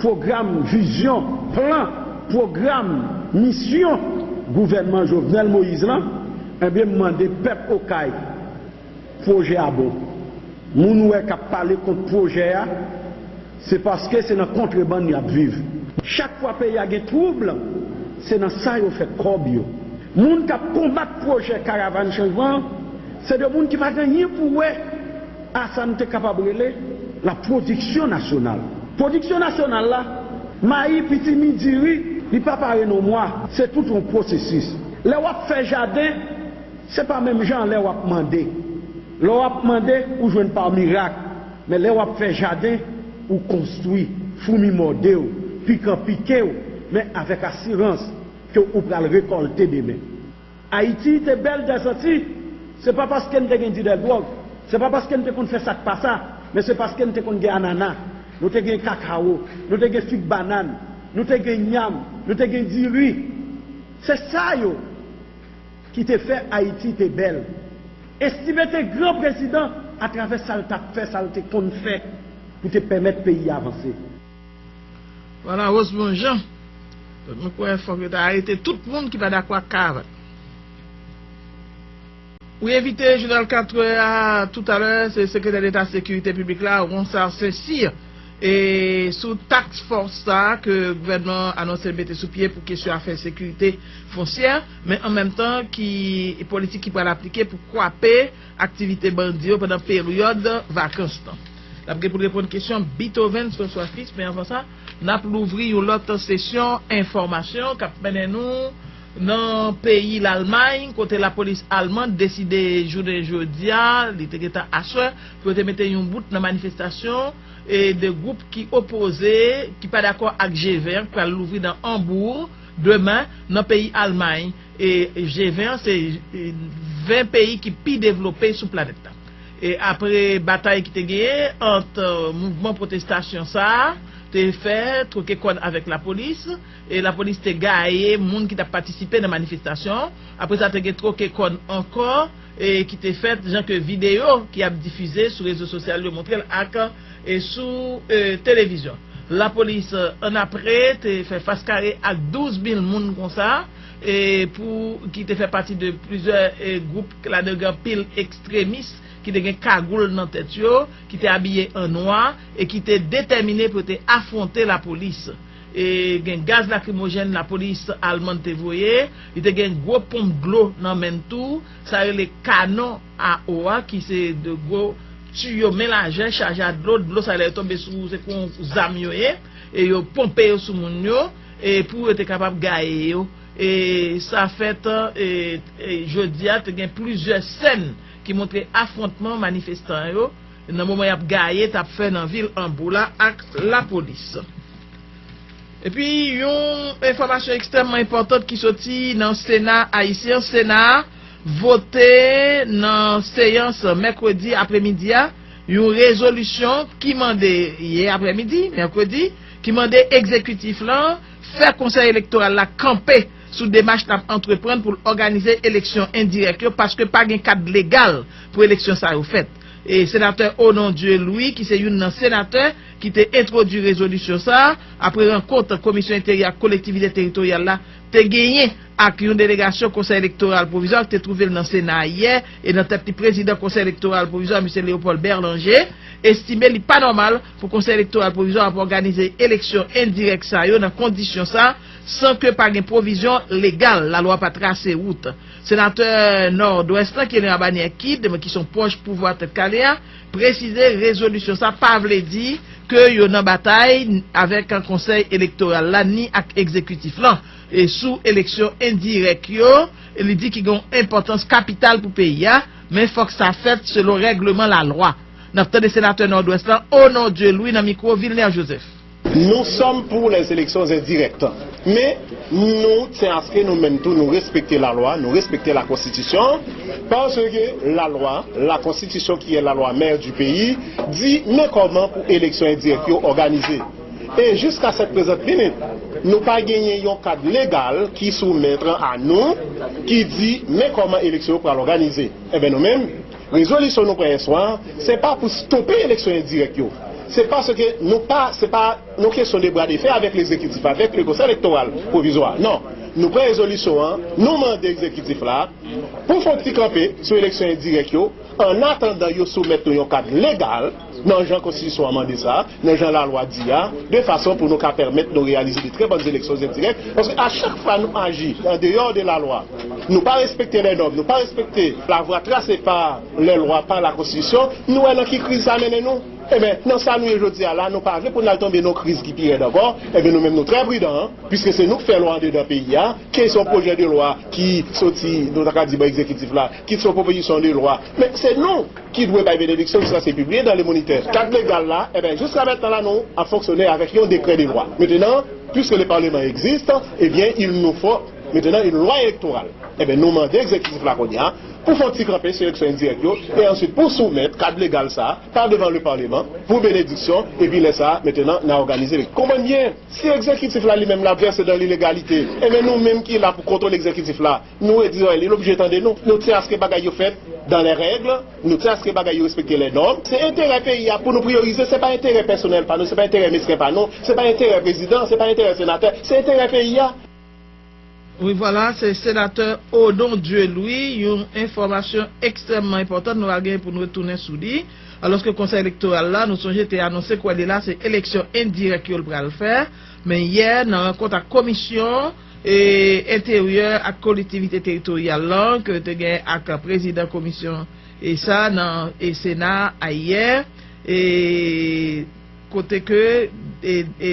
pwogram, vizyon, plan, pwogram, misyon gouvènman Jovenel Moïse lan, enben m mande pèp Okay pwojè a bon. Moun ou wè k ap pale kont pwojè a, se paske se nan kontrebann y ap viv. Chak fwa peyi a gen twoub, se nan sa yo fè kòb yo. Moun k ap konbat pwojè karavàn chanjman an, se de moun ki pa gen anyen pou wè a sa n te kapab rele la pwodiksyon nasyonal. Pwodiksyon nasyonal la, mayi, pitimi, diri, li pa pare nan mwa, se tout yon pwosesis. Lè w ap fè jaden, se pa menm jan lè w ap mande. Lè w ap mande, ou jwenn pa mirak. Men lè w ap fè jaden, ou konstwi, foumi mòde w, pikan pike w, men avèk asirans. ke ou pral rekòlte demen. Ayiti te bèl dèzanti, se pa paske n te gen dilè dwòg, se pa paske n te konn fè sa k pa sa, men se paske n te konn gen anana, nou te gen kakawo, nou te gen fig banann, nou te gen nyanm, nou te gen diri. Se sa yo ki te fè Ayiti te bèl. Estime te gran prezidan atravè sa l t ap fè, sa l te konn fè pou te pèmèt peyi a vanse. Vwala, Rosemond Jean. Donk, mwen kwè fòk yo ta arete tout moun ki pa dakò ak Karavat. Ou envite jounal katrè a toutalè, se Sekretè Deta Sekirite Piblik la, Ronsard St Cyr. E sou task force sa a ke gouvènman an anonse l mete sou pye pou kesyon afè sekirite fonsyè, men an menm tan ki politik ki pral aplike pou kwape aktivite bandi yo pandan peryòd vakans lan. N ap gen pou n reponn kesyon Beethoven François Fils, men anvan sa, n ap louvri yon lòt sesyon enfòmasyon k ap mennen nou nan peyi Lalmay, kote lapolis alman deside jounen jodi a, li te gentan aswè, pou yo te mete yon bout nan manifestasyon e de gwoup ki opoze, ki pa dakò ak G ven an, k pral louvri nan Hambourg demen nan peyi Almay. E G ven an se ven peyi ki pi devlope sou planèt la. E apre batay ki te genyen ant mouvman pwotestasyon sa a te fè, twoke kòn avèk lapolis, e lapolis te gaye moun ki t ap patisipe nan manifestasyon an. Apre sa, te gen twoke kòn ankò e ki te fèt, jan ke videyo ki ap difize sou rezo sosyal yo montre l ak e sou e televizyon. Lapolis annapre te fè fas kare ak douz mil moun konsa, e pou ki te fè pati de plizyè e gwoup, ladan gen anpil ekstremis ki te gen kagoul nan tèt yo, ki te abiye an nwa e ki te detèmine pou yo te afwonte lapolis. E gen gaz lakrimojèn lapolis alman te voye, li te gen gwo ponp dlo nan men l tou, sa rele kanon a o a, ki se de gwo tiyo men lajè chaje a dlo, dlo sa lè yo tonbe sou ou se kon zam yo ye, e yo ponpe yo sou moun yo, e pou yo te kapab gaye yo. E sa fèt e, e jodi a te gen plizyè sèn ki montre afwontman manifestan yo nan moman y ap gaye t ap fè nan vil Anbou la ak lapolis. Epi, yon enfòmasyon ekstrèmman enpòtan ki soti nan Sena ayisyen an, Sena a vote nan seyans mèkredi apremidi a yon rezolisyon ki mande, yè apremidi, mèkredi, ki mande egzekitif lan fè Konsèy Elektoral la kanpe sou demach l ap antreprann pou l òganize eleksyon endirèk yo paske pa gen kad legal pou eleksyon sa yo fèt. E Senatè Onondieu Louis, ki se youn nan senatè ki te entwodui rezolisyon sa a, apre rankont Komisyon Enteryè ak Kolektivite Teritoryal la te genyen ak yon delegasyon Konsèy Elektoral Pwovizwa ki te twouve l nan Sena a yè, e nan tèt li Prezidan Konsèy Elektoral Pwovizwa, Misye Léopold Berlanger, estime li pa nòmal pou Konsèy Elektoral Pwovizwa ap òganize eleksyon endirèk sa yo nan kondisyon sa, san ke pa gen pwovizyon legal, lalwa pa trase wout. Senatè Nòdwès lan, Kenner Abanier Kid, ki se yon pwòch pouvwa Tèt Kale a, presize rezolisyon sa pa vle di ke yo nan batay avèk Konsèy Elektoral la ni ak egzekitif lan e sou eleksyon endirèk yo, li di ki gen yon enpòtans kapital pou peyi a, men fòk sa fèt selon règleman lalwa. N ap tande senatè Nòdwès lan, Onondieu Louis, nan mikwo Vilner Joseph. Nous sommes pour les élections indirectes. Men, nou tyen aske nou menm tou nou respekte lalwa, nou respekte lakonstitisyon, paske lalwa, lakonstitisyon ki est la loi mère du pays, di men kòman pou eleksyon endirèk yo òganize. E jiska sèt prezant minit, nou pa genyen yon kad legal ki soumèt a nou ki di men kòman eleksyon yo pral òganize. Enben nou menm, rezolisyon nou pran yè swa, se pa pou stope eleksyon endirèk yo. Se paske nou pa, se pa yon kesyon de bra de fè avèk legzekitif, avèk le Konsèy Elektoral Pwovizwa. Non. Nou pran rezolisyon an, nou mande egzekitif la pou fè yon ti kanpe sou eleksyon endirèk yo, an atandan yo soumèt nou yon kad legal, nan jan konstitisyon an mande sa, nan jan lalwa di a, de fason pou nou ka pèmèt nou reyalize de trè bòn eleksyon endirèk, paske a chak fwa nou aji an deyò de lalwa, nou pa respekte lè nòm, nou pa respekte lavwa trase pa lè lwa, pa lakonstitisyon, nou wè nan ki kriz sa mennen nou. Enben, nan sa nou ye jodi a la, nou pa vle pou n al tonbe nan yon kriz ki pi rèd ankò, enben nou menm nou trè pridan, piske se nou k fè lwa andedan peyi a, ke se yon pwojè de lwa ki soti, nou ta ka di bò egzekitif la, ki se yon pwopozisyon de lwa, men se nou ki dwe bay benediksyon, sa se pibliye dans le Moniteur. Kad legal la, enben, jiska mentnan la, nou ap fonksyone avèk yon dekrè de lwa. Mentnan, puisque le Parlement existe, eh bien, il nous faut Mentenan, yon lwa elektoral. Enben, nou mande egzekitif la kounye a pou fè yon ti kanpe sou eleksyon endirèk yo, e answit pou soumèt kad legal sa a pa devan le Parlement pou benediksyon, epi lè sa a, mentenan, n a òganize. Men konprann byen, si egzekitif la li menm l ap vèse dan ilegalite, enben, nou menm ki la pou kontwole egzekitif la, nou redi zòrèy li, l oblije tande nou. Nou tyen aske bagay yo fèt dans les règles, nou tyen aske bagay yo respekte les normes. Se enterè peyi a pou nou priyorize, se pa enterè pèsonèl pa nou, se pa enterè mesken pa nou, se pa enterè prezidan, se pa enterè senatè, se enterè peyi a. Wi, vwala, se senatè Odon Dieu Louis, yon enfòmasyon ekstrèmman enpòtan nou pral gen pou n retounen sou li. Alòske Konsèy Elektoral la, nou sonje, te anonse kwè li la se eleksyon endirèk yo l pral fè, men yè, nan rankont ak Komisyon e Enteryè ak Kolektivite Teritoryal lan, ke te gen ak prezidan komisyon e sa nan e Sena a yè, e kote ke e, e,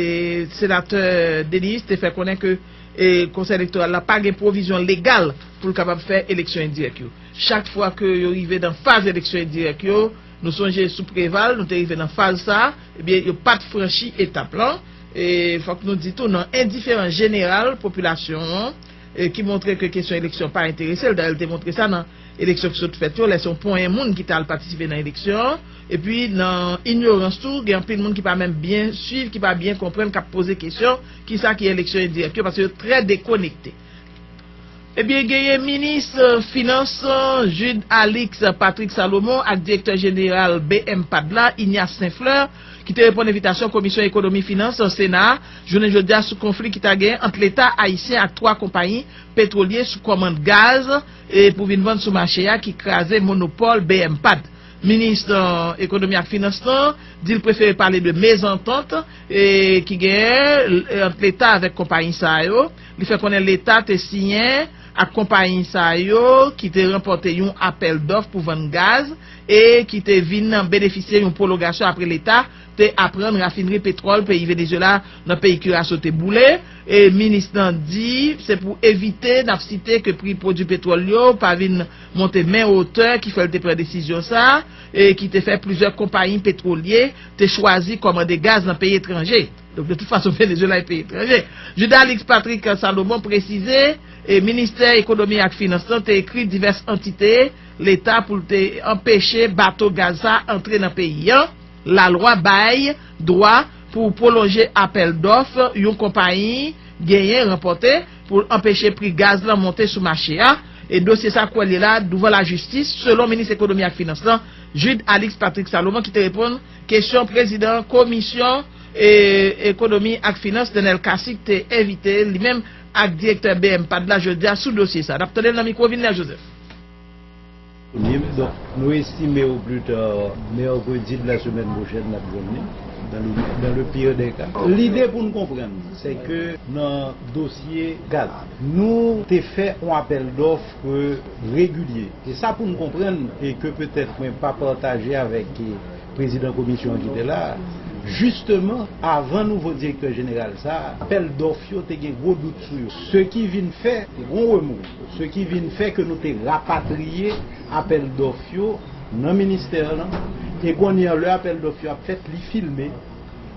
senatè Denis te fè konnen ke e, Konsèy Elektoral la pa gen pwovizyon legal pou l kapab fè eleksyon endirèk yo. Chak fwa ke yo rive nan faz eleksyon endirèk yo, nou sonje sou Preval, nou te rive nan faz sa, ebyen, yo pa t franchi etap lan. E fòk nou di tou, nan endiferans jeneral popilasyon an, e ki montre ke kesyon eleksyon pa enterese l, dayè l te montre sa nan eleksyon ki sot fèt yo, lè se yon ponyen moun ki t al patisipe nan eleksyon, epi nan inyorans tou, gen anpil moun ki pa menm byen swiv, ki pa byen konprann, k ap poze kesyon, kisa ki eleksyon endirèk yo, paske yo trè dekonekte. Ebyen, genyen minis finans Jude Alix Patrick Salomon ak direktè jeneral BMPAD la, Ignace Saint Fleur, ki te reponn envitasyon Komisyon Ekonomi Finans Sena a jounen jodi a sou konfli ki ta genyen ant Leta ayisyen ak twa konpayi petwolye sou kòmand gaz e pou vin vann sou mache a ki kraze monopòl BMPAD. Minis Ekonomi ak Finans lan di l prefere pale de mezantant e ki genyen ant Leta avèk konpayi sa yo. Li fè konnen Leta te siyen ak konpayi sa yo ki te ranpòte yon apèl dòf pou vann gaz e ki te vin benefisye yon pwologasyon apre Leta te aprann rafinri petwòl peyi Venezuela nan peyi Curaçao te boule. E minis lan di se pou evite n ap site ke pri pwodui petwòl yo pa vin monte menm otè ki fè l te pran desizyon sa a, e ki te fè plizyè konpayi petwolye te chwazi kòmande gaz nan peyi etranje. Donk, de tout fason, Venezuela e peyi etranje. Jude Alix Patrick Salomon presize, e, Ministè Ekonomi ak Finans lan te ekri divès antite Leta pou l te anpeche bato gaz sa a antre nan peyi an. Lalwa bay dwa pou pwolonje apèl dòf yon konpayi genyen ranpòte pou l anpeche pri gaz lan monte sou mache a. E dosye sa kwè l ye la douvan lajistis, selon minis ekonomi ak finans lan, Jude Alix Patrick Salomon, ki te reponn kesyon prezidan komisyon e, ekonomi ak finans, Nenel Cassy, ki te envite li menm ak direktè BMPAD la jodi a sou dosye sa. N ap tande l nan mikwo Vilner Joseph. Donk, nou estime au plus tard mercredi de la semaine prochaine n ap jwenn li, dans le, dans le pire des cas. Lide pou n konprann, se ke nan dosye gaz, nou te fè yon apèl dòf regilye. E sa pou n konprann, e ke petèt mwen pa pataje avèk prezidan komisyon an ki te la, jisteman, avan nouvo direktè jeneral sa, apèl dòf yo te gen gwo dout sou yo. Se ki vin fè, te gon remou, se ki vin fè ke nou te rapatriye apèl dòf yo nan ministè lan, e kounye a, lè apèl dòf yo ap fèt, li filme,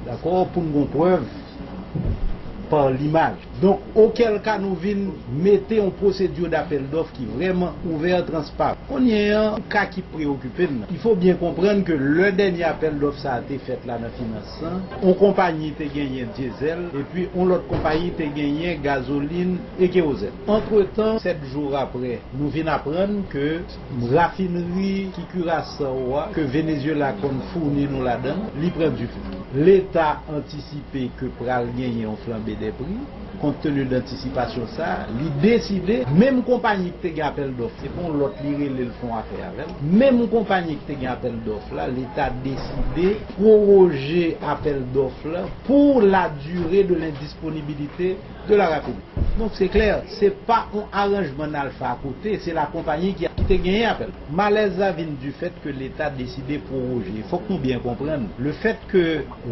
dakò, pou n gon prèv pa limaj. Donk, okel ka nou vin mete yon pwosedi dapèl dòf ki vrèman ouvè, transparan. Kounye a, yon ka ki preokipe m nan. Il faut bien comprendre que lè dènye apèl dòf sa a te fèt la nan finans lan, yon konpayi te genyen dyezèl, epi yon lòt konpayi te genyen gazolin e kerozèn. Antretan, sèt jou apre, nou vin aprann ke rafinri ki Curaçao a, ke Venezuela konn founi nou ladan l, li pran dife. Leta antisipe ke pral genyen yon flanbe dè pri. Kont teni de antisipasyon sa, li deside, menm konpayi ki te gen apèl dòf, se pa yon lòt li rele l fè yon afè avè l, menm konpayi ki te gen apèl dòf la, Leta deside pwowoje apèl dòf la pour la durée de l'indisponibilité de la rafinri. Donk, se klè, se pa yon aranjman n al fè akote, se lakonpayi ki, ki te genyen apèl. Malèz la vin difèt ke Leta deside pwowoje. Fòk nou byen konprann, lefèt ke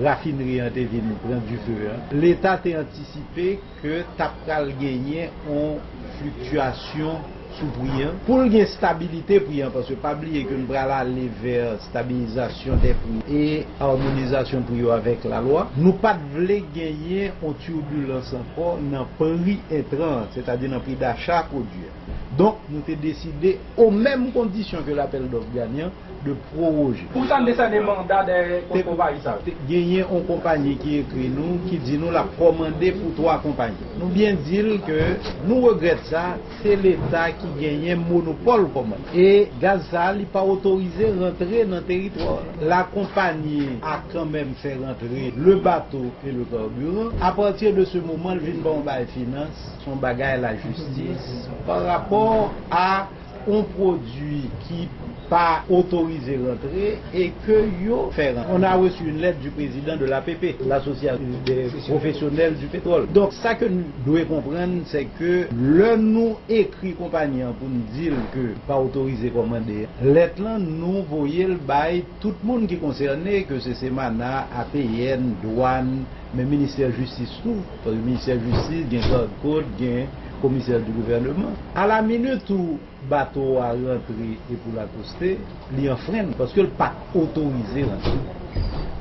rafinri an te vin pran dife an, Leta te antisipe ke t ap pral genyen yon fliktyasyon sou pri an, pou l gen stabilite pri an, paske pa bliye ke n pral ale vè stabilizasyon dè pri e amonizasyon pri yo avèk lalwa. Nou pa t vle genyen yon tibilans ankò nan pri entran an, sètadi nan pri dacha pwodui a. Donk, nou te deside, o menm kondisyon ke lapèl dòf ganyan, de pwowoje. Pou sa n desène manda dèyè konpayi sa yo? Genyen yon konpayi ki ekri nou, ki di nou l ap kòmande pou twa konpayi. Nou byen di l ke nou regrèt sa, se Leta ki genyen monopòl kòmand. E gaz sa a, li pa otorize rantre nan teritwa. Lakonpayi a kanmenm fè rantre le bato e le karbiran. Apati de se moman, l vin ba yon bagay finans, se yon bagay lajistis, pa rapò a yon pwodui ki pa otorize rantre e ke yo fè rantre. On a reçu une lettre du président de l'A P P, l'Association des professionnels du pétrole. Donk, sa ke nou dwe konprann, se ke lè nou ekri konpayi an pou n di l ke pa otorize kòmande, lèt lan, nou voye l bay tout moun ki konsène, ke se Semana, A P N, dwàn, men ministè jistis tou, paske ministè jistis gen gad kot, gen komisè di gouvèneman. A la minit ou bato a rantre e pou l akoste, li anfrenn, paske l pa t otorize rantre.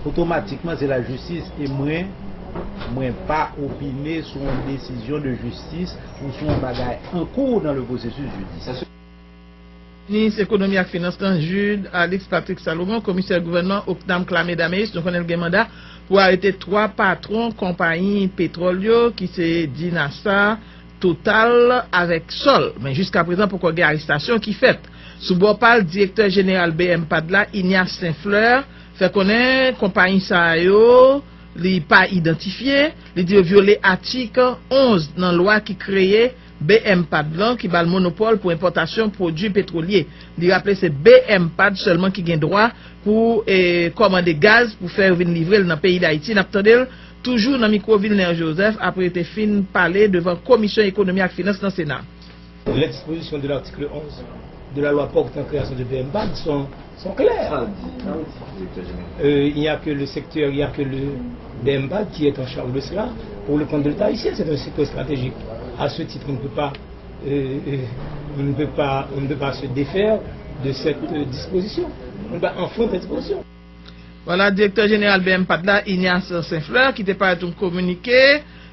Otomatikman, se lajistis, e mwen, mwen pa opine sou yon desizyon de jistis ou sou yon bagay an kou dans le processus judiciaire. Minis Ekonomi ak Finans lan, Jude Alix Patrick Salomon, Komisè Gouvènman Ocnam Clamé Daméus, nou konnen l gen manda pou arete twa patwon konpayi petwòl yo, ki se Dinasa, Total avèk Sol. Men jiskaprezan, poko gen arestasyon ki fèt. Sou bò pa l, direktè jeneral B M pad la, Ignace Saint Fleur, fè konnen konpayi sa yo, li pa idantifye, li di yo vyole atik onz nan lwa ki kreye B M pad lan, ki ba l monopòl pou enpòtasyon pwodui petwolye. Li raple se B M pad sèlman ki gen dwa pou, eh, kòmande gaz pou fè yo vin livre l nan peyi Dayiti. N ap tande l toujou nan mikwo Vilner Joseph apre yo te fin pale devan Komisyon Ekonomi ak Finans nan Sena. Les dispositions de l'article onze de la loi portant création de B M pad sont, sont claires. Euh, il n'y a que le secteur, il n'y a que le B M pad qui est en charge de cela pour le compte de l'État haïtien. C'est un secteur stratégique. À ce titre, on ne peut pas, euh, euh, on ne peut pas, on ne peut pas se défaire de cette, euh, disposition. On ne peut pas enfreindre cette disposition. Vwala, direktè jeneral B M pad la, Ignace Saint Fleur, ki te parèt yon kominike,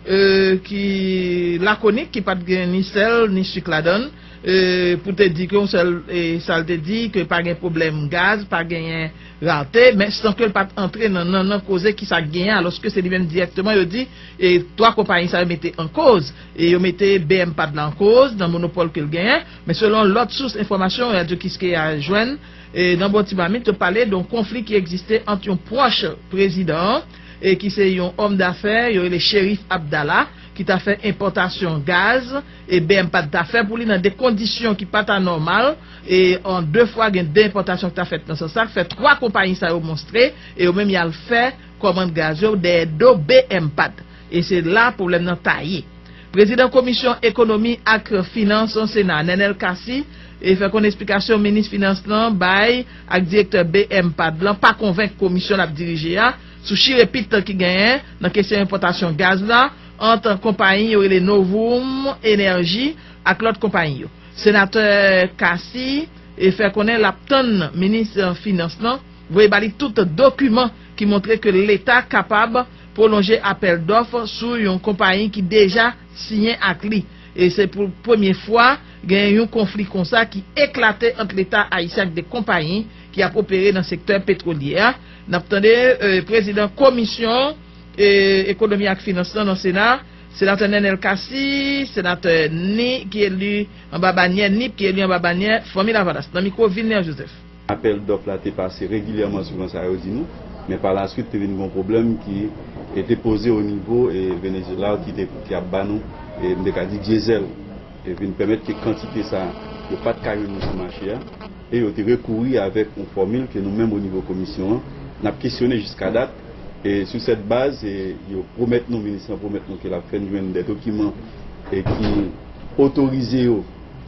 euh, ki lakonik, ki pa t gen ni sèl, ni sik ladan l, euh, pou te di ke yon sèl, e sa l te di, ke pa gen pwoblèm gaz, pa genyen rate, men san ke l pa t antre nan, nan, nan koze ki sa k genyen, alòske se li menm dirèkteman yo di, e twa konpayi sa yo mete an koz, e yo mete B M pad la an koz, nan monopòl ke l genyen, men selon lòt sous enfòmasyon, Radyo Kiskeya jwenn, e nan bò ti mamit, yo pale de yon konfli ki egziste ant yon pwòch prezidan an, e ki se yon òm dafè, yo rele Cherif Abdallah, ki ta fè enpòtasyon gaz, e B M pad ta fè pou li nan de kondisyon ki pa ta nòmal, e an de fwa gen de enpòtasyon ki ta fèt nan sans sa, k fè twa konpayi sa yo monstre, e yo menm y al fè kòmand gaz yo dèyè do B M pad. E se la pwoblèm nan ta ye. Prezidan Komisyon Ekonomi ak Finans Sena, Nenel Cassy, e fè konnen esplikasyon minis finans lan bay ak direktè B M pad lan pa konvenk komisyon l ap dirije a sou chirepit ki genyen nan kesyon enpòtasyon gaz la ant konpayi yo rele Novum Energy ak lòt konpayi yo. Senatè Cassy e fè konnen l ap tann minis finans lan voye ba li tout dokiman ki montre ke Leta kapab pwolonje apèl dòf sou yon konpayi ki deja siyen ak li. E se pou premye fwa gen yon konfli konsa ki eklate ant Leta ayisyen ak de konpayi ki ap opere nan sektè petwolye a. N ap tande, eh, prezidan komisyon, eh, ekonomi ak finans lan nan Sena, senatè Nenel Cassy, senatè ni, ki eli anba banyè nip, ki eli anba banyè Fanmi Lavalas. Nan mikwo Vilner Joseph. Apèl dòf la te pase regilyèman sou jan sa yo di nou, men pa la swit te vin gon pwoblèm ki e te poze o nivo e Venezuela ki te, ki ap ba nou, e m te ka di dyezèl, e vin pèmèt ke kantite sa yo pa t ka jwenn nou sou mache a, e yo te rekouri avèk yon fòmil ke nou menm o nivo komisyon an, n ap kesyone jiska dat, e sou sèt baz, e yo pwomèt nou, minis lan pwomèt nou ke l ap fè n jwenn de dokiman e ki otorize yo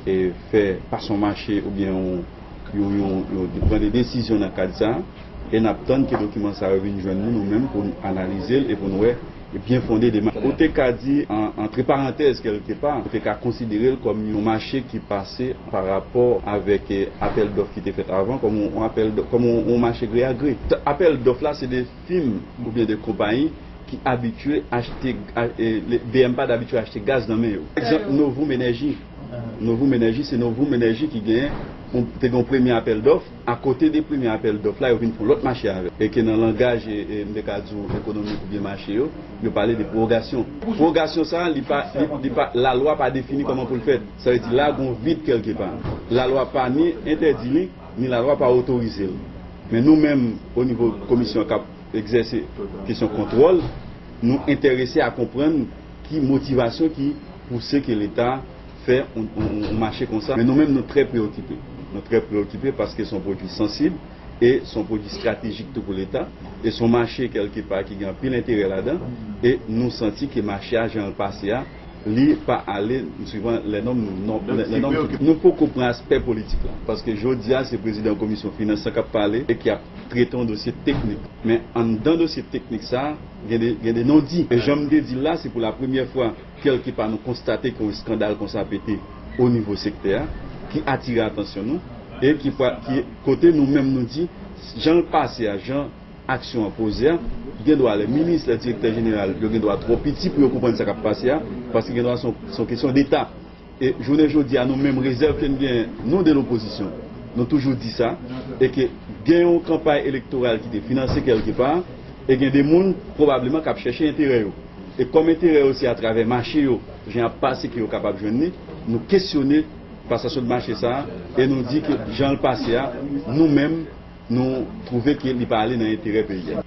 e fè pase yon mache oubyen yon, yon, yon, yon, pran de desizyon nan kad sa, e n ap tann ke dokiman sa yo vin jwenn nou, nou menm, pou n analize l e pou n wè byen fonde de mache. Ou te ka di, an, antre parantèz, kèlkepa, ou te ka konsidere l kòm yon mache ki pase pa rapò avèk, eh, apèl dòf ki te fèt avan, kòm yon, yon apèl dò-, kòm yon, yon mache gre a gre. T-, apèl dòf la, se de fim oubyen de konpayi ki abitye achte, a, eh, le, B M P A T abitye achte gaz nan men yo. Egzanp, Novum Energy. Novum Energy, se Novum Energy ki genyen, yon, te gen yon premye apèl dòf. Akote de premye apèl dòf la, yo vin fè yon lòt mache avè l. E ke nan langaj, e, e, m te ka di w, ekonomik oubyen mache yo, yo pale de pwowogasyon. Pwowogasyon sa a, li pa, li, li pa, lalwa pa defini kòman pou l fèt. Sa vle di, la, gen yon vid kèlkepa. Lalwa pa ni entèdi li, ni lalwa pa otorize l. Men nou menm, o nivo komisyon k ap egzèse kesyon kontwòl, nou enterese a konprann ki motivasyon ki pouse ke Leta fè yon, yon, yon, yon mache konsa. Men nou menm, nou trè preokipe. Nou trè preokipe paske se yon pwodui sansib e se yon pwodui estratejik tou pou Leta. E se yon mache, kèlkepa, ki gen anpil enterè ladan. E nou santi ke mache a, jan l pase a, li pa ale swivan lè nòm, non, lè, lè nòm ki, nou poko pran aspè politik la. Paske jodi a, se prezidan komisyon finans lan k ap pale e ki ap trete yon dosye teknik. Men anndan dosye teknik sa a, gen de, gen de non di. E jan m te di l la, se pou la premyè fwa, kèlkepa, nou konstate ke yon eskandal konsa pete o nivo sektè a, ki atire atansyon nou, e ki, ki kote nou menm nou di, jan l pase a, jan aksyon an poze a, gen dwa lè minis, lè direktè jeneral, yo gen dwa twò piti pou yo konprann sa k ap pase a, paske gen dwa se yon, se yon kesyon deta. E jounen jodi a, nou menm, rezèv ke n genyen, nou de lopozisyon, nou toujou di sa, e ke gen yon kanpay elektoral ki te finanse kèlkepa, e gen de moun, pwobableman, k ap chèche enterè yo. E kòm enterè yo se atravè mache yo, jan y ap pase ke yo kapab jwenn li, nou kesyone pasasyon de mache sa a, e nou di ke jan l pase a, nou menm, nou twouve ke li pa ale nan enterè peyi a.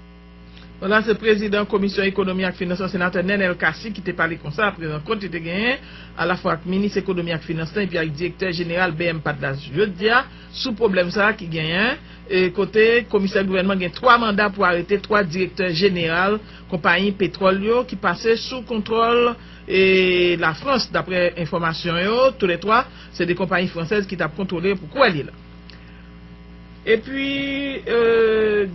Bon, la, se prezidan Komisyon Ekonomi ak Finans lan, senatè Nenel Cassy, ki te pale konsa apre rankont li te genyen alafwa ak minis ekonomi ak finans lan epi ak direktè jeneral B M P A T la jodi a sou pwoblèm sa a ki genyen, e kote komisè gouvènman gen twa manda pou arete twa direktè jeneral konpayi petwòl yo ki pase sou kontwòl, e, Lafrans, daprè enfòmasyon yo, toulètwa, se de konpayi fransèz ki t ap kontwole pou kwè li la. Epi, e,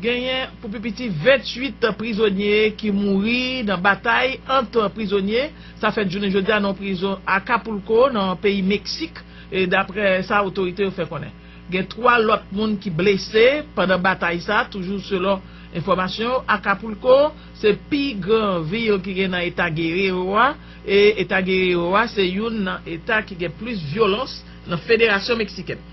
genyen pou pi piti venntuit prizonye ki mouri nan batay ant prizonye. Sa fèt jounen jodi a nan yon prizon Acapulco, nan peyi Meksik, e, daprè sa otorite yo fè konnen. Gen twa lòt moun ki blese pandan batay sa, toujou selon enfòmasyon yo. Acapulco se pi gran vil ki gen nan eta Guerrero a, e eta Guerrero a se youn nan eta ki gen plis vyolans nan Federasyon Meksikèn.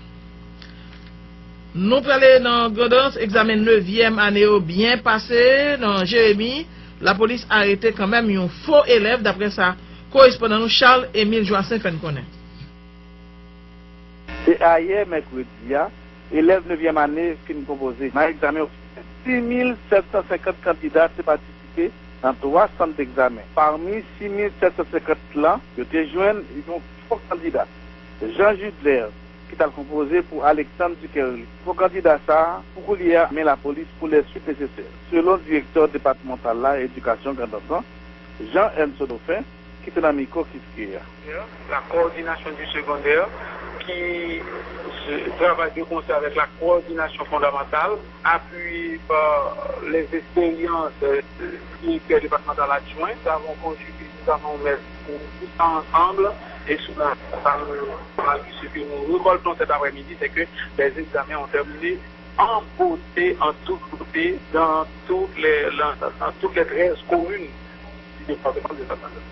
Nou prale nan Grandans, egzamen nevyèm ane yo byen pase nan Jeremi. Lapolis arete kanmenm yon fo elèv, daprè sa korespondan nou Charles Émile Joassaint fè n konnen. Se ayè, mèkredi a, elèv nevyèm ane fin konpoze nan egzamen ofisyèl. Sis mil sèt san senkant kandida te patisipe nan twa sant degzamen. Pami sis mil sèt san senkant lan, yo te jwenn yon fo kandida, Jean Judler, ki t al konpoze pou Alexandre Dukerly. Fo kandida sa a, pou koulye a, men lapolis pou lè swit nesesè, selon direktè depatmantal la edikasyon Grandans lan, Jean Ernst Dauphin, ki te nan mikwo Kiskeya. La coordination du secondaire, qui se, travaille de concert avec la coordination fondamentale, appuyée par les expériences, euh, du directeur départemental adjoint. Nous avons conjugué, nous avons mis tout ça ensemble et sous la, ce que nous récoltons cet après-midi, c'est que les examens ont terminé en beauté, en toute beauté, dans toutes les, dans, dans toutes les treize communes du département de Saint-André.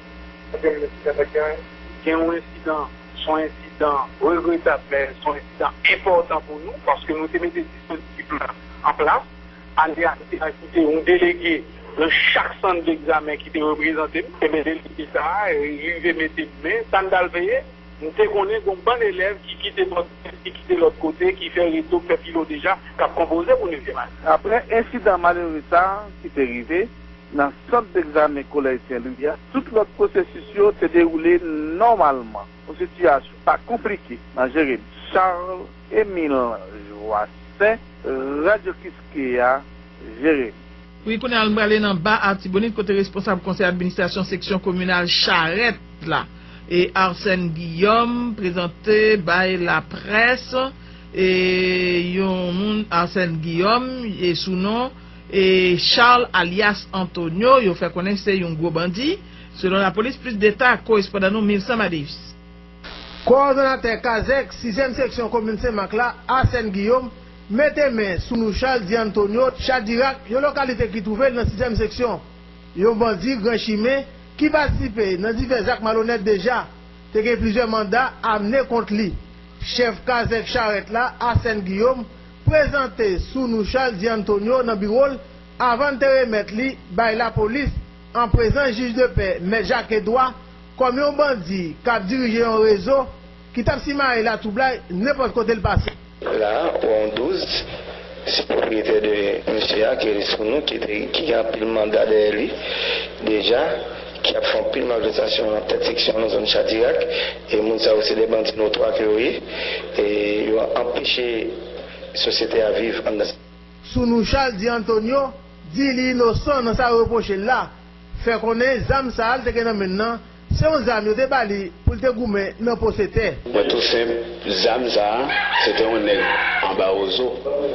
Gen yon ensidan, se yon ensidan regretab, men se yon ensidan enpòtan pou nou, paske nou te mete dispozitif la an plas. Ale a, se te kite yon delege nan chak sant degzamen ki te reprezante nou. Ebyen, delege sa a rive mete men, sa n t al veye, m te konnen gen yon bann elèv ki kite bò, ki kite lòt kote, ki fè reto, k fè pilo deja, k ap konpoze pou nevyèm ane. Apre ensidan malere sa a ki te rive nan sant degzamen kolèj Sen Lwi a, tout lòt pwosesis yo te dewoule nòmalman. Yon sitiyasyon pa konplike nan Jeremi. Charles Émile Joassaint, Radyo Kiskeya, Jeremi. Wi, kounye a, nou prale nan Ba Atibonit, kote responsab konsèy administrasyon seksyon kominal Charèt la, e Arsène Guillaume, prezante bay laprès, e yon moun, Arsène Guillaume, e sou non, e Charles alyas Antonio, yo fè konnen se yon gwo bandi. Selon lapolis, plis deta ak korespondan nou Milsan Madeus. Kowòdonatè Kazèk sizyèm seksyon komin Senmak la, Arsène Guillaume, mete men sou Nouchal Di Antonio Chadirak, yon lokalite ki twouve l nan sizyèm seksyon. Yon bandi gran chimen ki patisipe nan divès zak malonèt deja, te gen plizyè manda amne kont li. Chèf Kazèk Charèt la, Arsène Guillaume, prezante sou Nouchal Di Antonio nan biwo l avan l te remèt li bay lapolis an prezans jij de pè Mèt Jacques Edouard kòm yon bandi k ap dirije yon rezo ki t ap simaye latwoublay nenpòt kote l pase. La, ou wè yon douz, se pwopriyetè de mesye a ki rele sou nou, ki te, ki gen anpil manda dèyè li deja, ki ap fè anpil malvèsasyon nan tèt seksyon nan zòn Chadirak, e moun sa yo se de bandi notwa ke yo ye, e yo anpeche sosyete a viv anndan. Sou Nouchal Di Antonio di li inosan nan sa yo repwoche l la, fè konnen zam sa a l te gen nan men l nan, se yon zam yo te ba li pou l te goumen nan pose tè. Mwen tou senp, zam sa a, se te yon nèg anba Ozo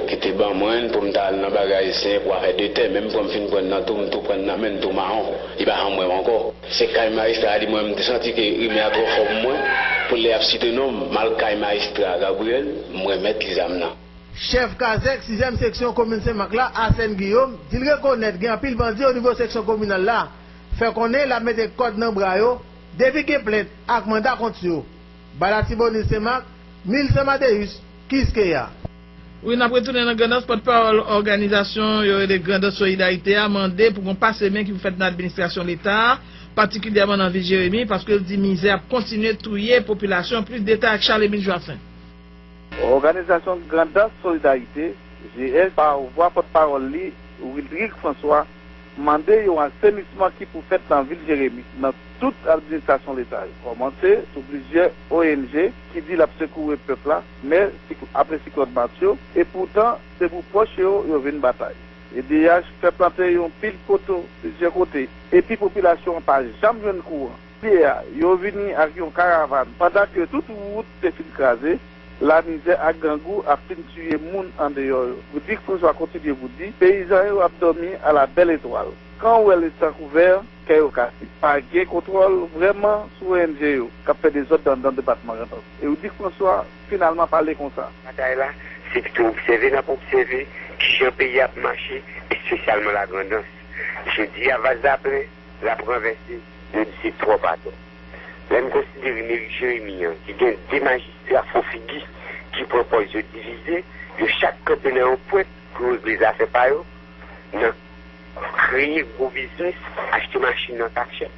ki te ban mwen l pou m ta al nan bagay Ayisyen pou afè de tè. Menm pran m fin pran l nan tou, m tou pran l nan men l tou mawon. Li pa janm wè m ankò. Se kay majistra a li mwen m te santi ke rimè a twò fò pou mwen, pou lè y ap site non m, m al kay majistra Gabriel, m remèt li zam nan. Chèf Kazèk sizyèm seksyon komin Senmak la, Arsène Guillaume, di l rekonèt gen anpil bandi onivo seksyon kominal la, fè konnen l ap mete kòd nan bra yo depi gen plent ak manda kont yo. Bay Latibonit Senmak, Milsan Madeus, Kiskeya. Wi, n ap retounen nan Grandans. Pòtpawòl òganizasyon yo rele Grandans Solidarite a mande pou gon pase men ki pou fèt nan administrasyon Leta a, patikilyèman nan vil Jeremi, paske l di mizè ap kontinye touye popilasyon. Plis detay ak Charles Emile Joassaint. Òganizasyon Grandans Solidarite, G S, pa vwa pòtpawòl li, Wildrick François, mande yon asenisman ki pou fèt nan vil Jeremi, nan tout administrasyon Leta yo, kòmanse sou plizyè O N G ki di l ap sekoure pèp la, men sik-, apre siklòn Matthew, e poutan se pou pwòch yo yo vin batay. E D H fè plante yon pil poto plizyè kote, epi popilasyon an pa janm jwenn kouran. Kounye a, yo vini ak yon karavàn, pandan ke tout wout te fin kraze, lamizè ak grangou ap fin tiye moun andeyò yo. Wildrick François kontinye pou di, peyizan yo ap dòmi a la bèl etwal. Kan w wè letan kouvè, kè yo kase. Pa gen kontwòl vrèman sou O N G yo k ap fè dezòd anndan depatman Grandans. E Wildrick François finalman pale konsa. Batay la, se pito obsève n ap obsève kijan peyi a ap mache, espesyalman Lagrandans. Jodi a, vaz la plen, l ap ranvèse, yo di se twòp atò. Lè n konsidere meri Jeremi an, ki gen de majistra fo figi ki pran pòz yo divize, yo chak kanpe nan yon pwent pou yo regle zafè pa yo, nan kreye gwo biznis, achte machin an kachèt.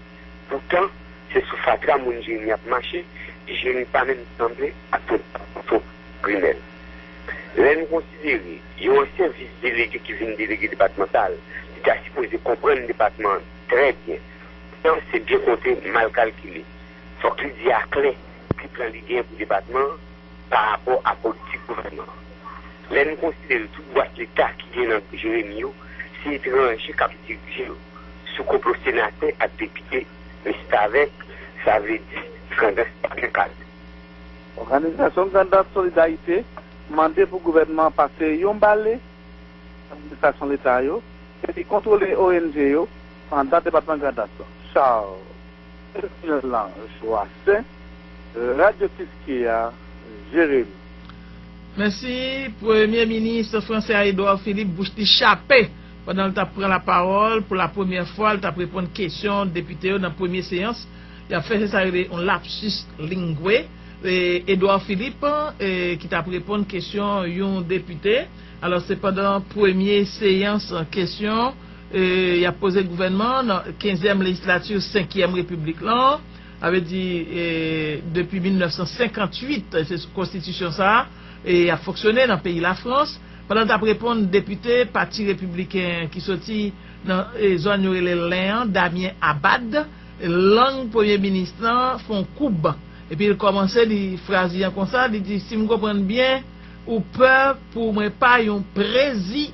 Poutan, se sou fatra moun Jeremi ap mache, Jeremi pa menm sanble ak yon poto grimèl. Lè n konsidere yon ansyen vis delege ki vin delege depatmantal, li ta sipoze konprann depatman an trè byen. Poutan, se byen konte, mal kalkile. Fòk li di aklè ki plan li gen pou depatman an pa rapò a politik gouvènman an. Lè n konsidere tout bwat Leta ki gen nan Jeremi yo, se etranje k ap dirije yo, sou konplo senatè ak depite, restavèk, sa vle di, Grandans pa gen kad. Òganizasyon Grandans Solidarite mande pou gouvènman an pase yon bale administrasyon Leta yo, epi kontwole O N G yo anndan depatman Grandans lan. Charles Espinal Joassaint, Radyo Kiskeya, Jeremi. Mèsi. Premye minis fransè a, Edouard Philippe, bouch li chape pandan l t ap pran lapawòl pou la premyè fwa, l t ap reponn kesyon depite yo nan premye seyans. Y ap fè, se sa yo rele yon lapsus lingue. E, Edouard Philippe, e, ki t ap reponn kesyon yon depite. Alò, se pandan premye seyans kesyon, e, y ap poze gouvènman nan kenzyèm lejislati senkyèm repiblik lan. Sa vle di, e, depi mil nèf san senkantuit, se sou konstitisyon sa a, e, y ap fonksyone nan peyi Lafrans. Pandan l t ap reponn depite Pati Repibliken ki soti nan, e, zòn yo rele Len an, Damien Abad, lang premye minis lan fè yon koub. Epi l kòmanse li fraz li an konsa, li di, "Si m konprann byen, ou pè pou mwen pa yon prezi."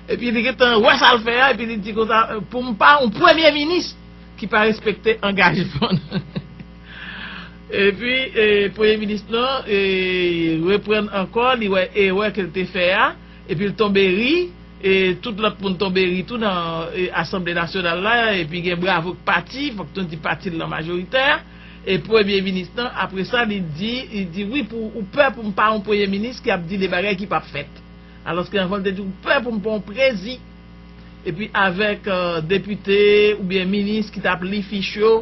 Epi li gentan wè sa l fè a, epi li di konsa, "Pou m pa yon premye minis ki pa respekte angajman l." Epi, e, premye minis lan, e, reprann ankò, li wè erè ke l te fè a, Epi l tonbe ri, e tout lòt moun tonbe ri tou nan e, Asanble Nasyonal la, epi gen bravo k pati, fòk nou di pati l lan majoritè, e premye minis lan, apre sa, li di, li di, wi, pou, ou pè pou m pa yon premye minis ki ap di de bagay ki p ap fèt. Alòske anvan, l te di, ou pè pou m pa yon prezi. Epi avèk e, depite oubyen minis ki t ap li fich yo,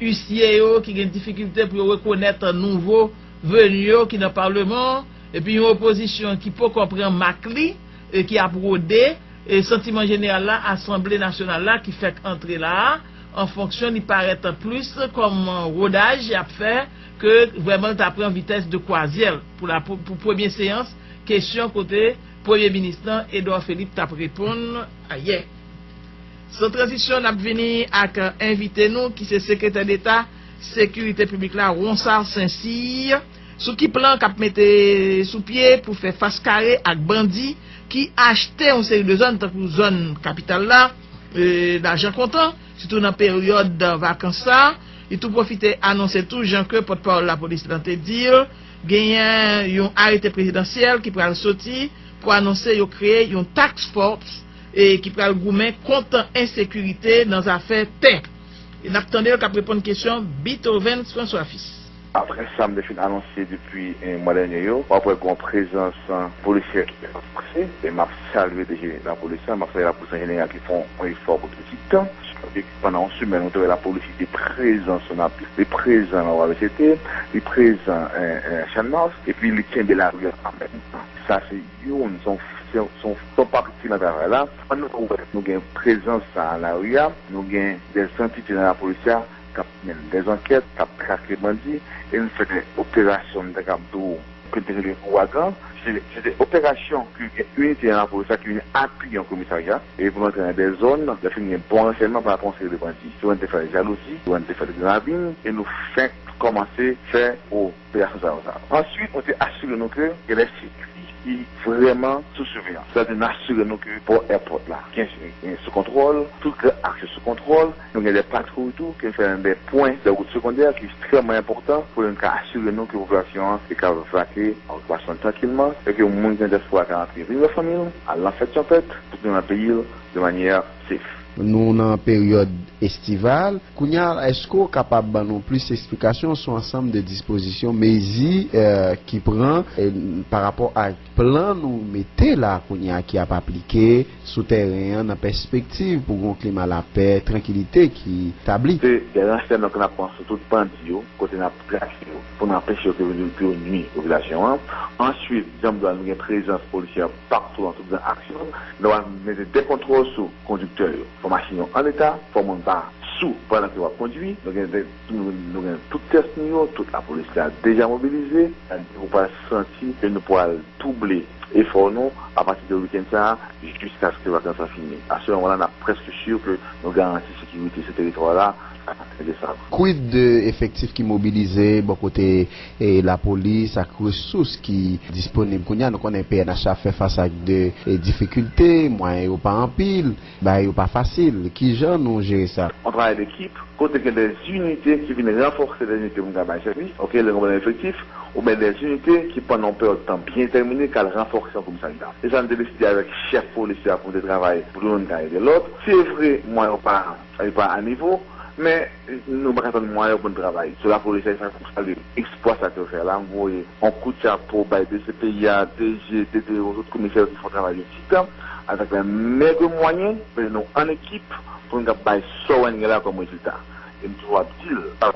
isye yo ki gen difikilte pou yo rekonèt nouvo veni yo ki nan palman an, epi yon opozisyon ki poko pran mak li, e ki ap wode, e santiman jeneral la, Asanble Nasyonal la ki fèk antre la a, an fonksyon li parèt plis kòm wodaj y ap fè ke vrèman l ta pran vitès de kwazyè l pou la, pou, pou premye seyans kesyon kote premye minis lan, Edouard Philippe, t ap reponn ayè. San tranzisyon, n ap vini ak envite nou ki se Sekretè Deta Sekirite Piblik la, Ronsard Saint-Cyr, sou ki plan k ap mete sou pye pou fè fas kare ak bandi ki achte yon seri de zòn tankou zòn kapital la, e, lajan kontan, sitou nan peryòd vakans sa. Li tou pwofite anonse tou, jan ke pòtpawòl lapolis lan te di l, genyen yon arete prezidansyèl ki pral soti pou anonse yo kreye yon task force e ki pral goumen kont ensekirite nan zafè tè. E n ap tande l k ap reponn kesyon Beethoven François Fils. Apre sa m te fin anonse depi eh, mwa dènye yo, w ap wè gen yon prezans eh, polisyè ki ranfòse. E m ap salye D G lapolis la, m ap salye lapolis an jeneral ki fè yon efò pou pitit tan. Pandan yon semèn, nou te wè lapolis ki te prezan sou Napi, li prezan nan W C T, li prezan eh, eh, Channmas, epi li kenbe lari a an menm tan. Sa se youn, se yon, se yon, se yon, se yon pati nan travay la. Ann nou wè, nou gen prezans sa a lari a, nou gen de antite nan lapolis la k ap mennen de ankèt, k ap trake bandi, e nou fè de operasyon, m ta kab di w, ke n te rele ouragan. Se, se de operasyon ke gen inite nan lapolis la ki vin apiye yon komisarya, e pou n antre nan de zòn, lè fini gen bon ransèyman pa rapò yon seri de bandi. Sou n te fè jalouzi, sou n te fè de ravin, e nou fenk kòmanse fè operasyon sa yo sa. Answit, nou te asire nou ke gen de sikui ki vrèman sou siveyans. Sètadi n asire nou ke pò èpòt la gen, gen sou kontwòl, tout gran aks yo sou kontwòl, nou gen de patwouy tou ke n fè nan de pwen de wout segondè ki ekstrèmman enpòtan pou nou ka asire nou ke popilasyon an e ka vake an okipasyon trankilman e ke moun ki nan dyaspora ka rantre vin wè fanmi l, al nan fèt tchonpèt, tounen nan peyi l de manyè safe. Nou nan peryòd estival. Kounye a, èske w kapab ban nou plis esplikasyon sou ansanm de dispozisyon, mezi eh, ki pran eh, pa rapò ak plan nou mete la kounye a ki ap aplike sou tèren an nan pèspektiv pou gen yon klima lapè, trankilite ki tabli? Se de ransèyman ke n ap pran sou tout bandi yo, kote n ap trake yo, pou n anpeche yo ke vin pou yo nwi popilasyon an. Answit, jan m di w la, nou gen prezans polisyè patou nan tout gran aks yo. Nou ap mete de kontwòl sou kondiktè yo. Fò machin yo an eta, fò moun pa sou pandan ke w ap kondui. Nou gen de, nou, nou gen tout tès nou yo, tout lapolis la deja mobilize. Sa vle di ou pral santi ke nou pral double efò nou apati de wikenn sa a jiskaske vakans lan fini. A se moman la, n ap prèske si ke nou garanti sekirite sou teritwa la a la fen desab. Quid de efektif ki mobilize bò kote eh, lapolis ak resous ki disponib kounye a? Nou konnen P N H ap fè fas ak de eh, difikilte, mwayen yo pa anpil, bagay yo pa fasil. Kijan nou jere sa? On travay dekip, kote gen de zinite ki vin ranfòse de zinite pou n ka bay sèvis. Ok, lè gen pwoblèm efektif, ou mete de zinite ki pandan yon peryòd tan byen detèmine ka al ranfòse yon komisarya. E sa n te deside avèk chèf polis yo a pou n te travay pou youn ka ede lòt. Se vre, mwayen yo pa, yo pa a nivo, men nou pa ka tann mwayen yo pou n travay. Sou lapolis la, e sa pou m salye eksplwa sa ke yo fè la, m voye yon kout chapo bay D C P I a, D G, D D O, tout komisè yo ki fè yon travay de titan, avèk lè mèg mwayen, men nou an ekip pou n ka bay sa w wè n gen la kòm rezilta. E m toujou ap di l, pa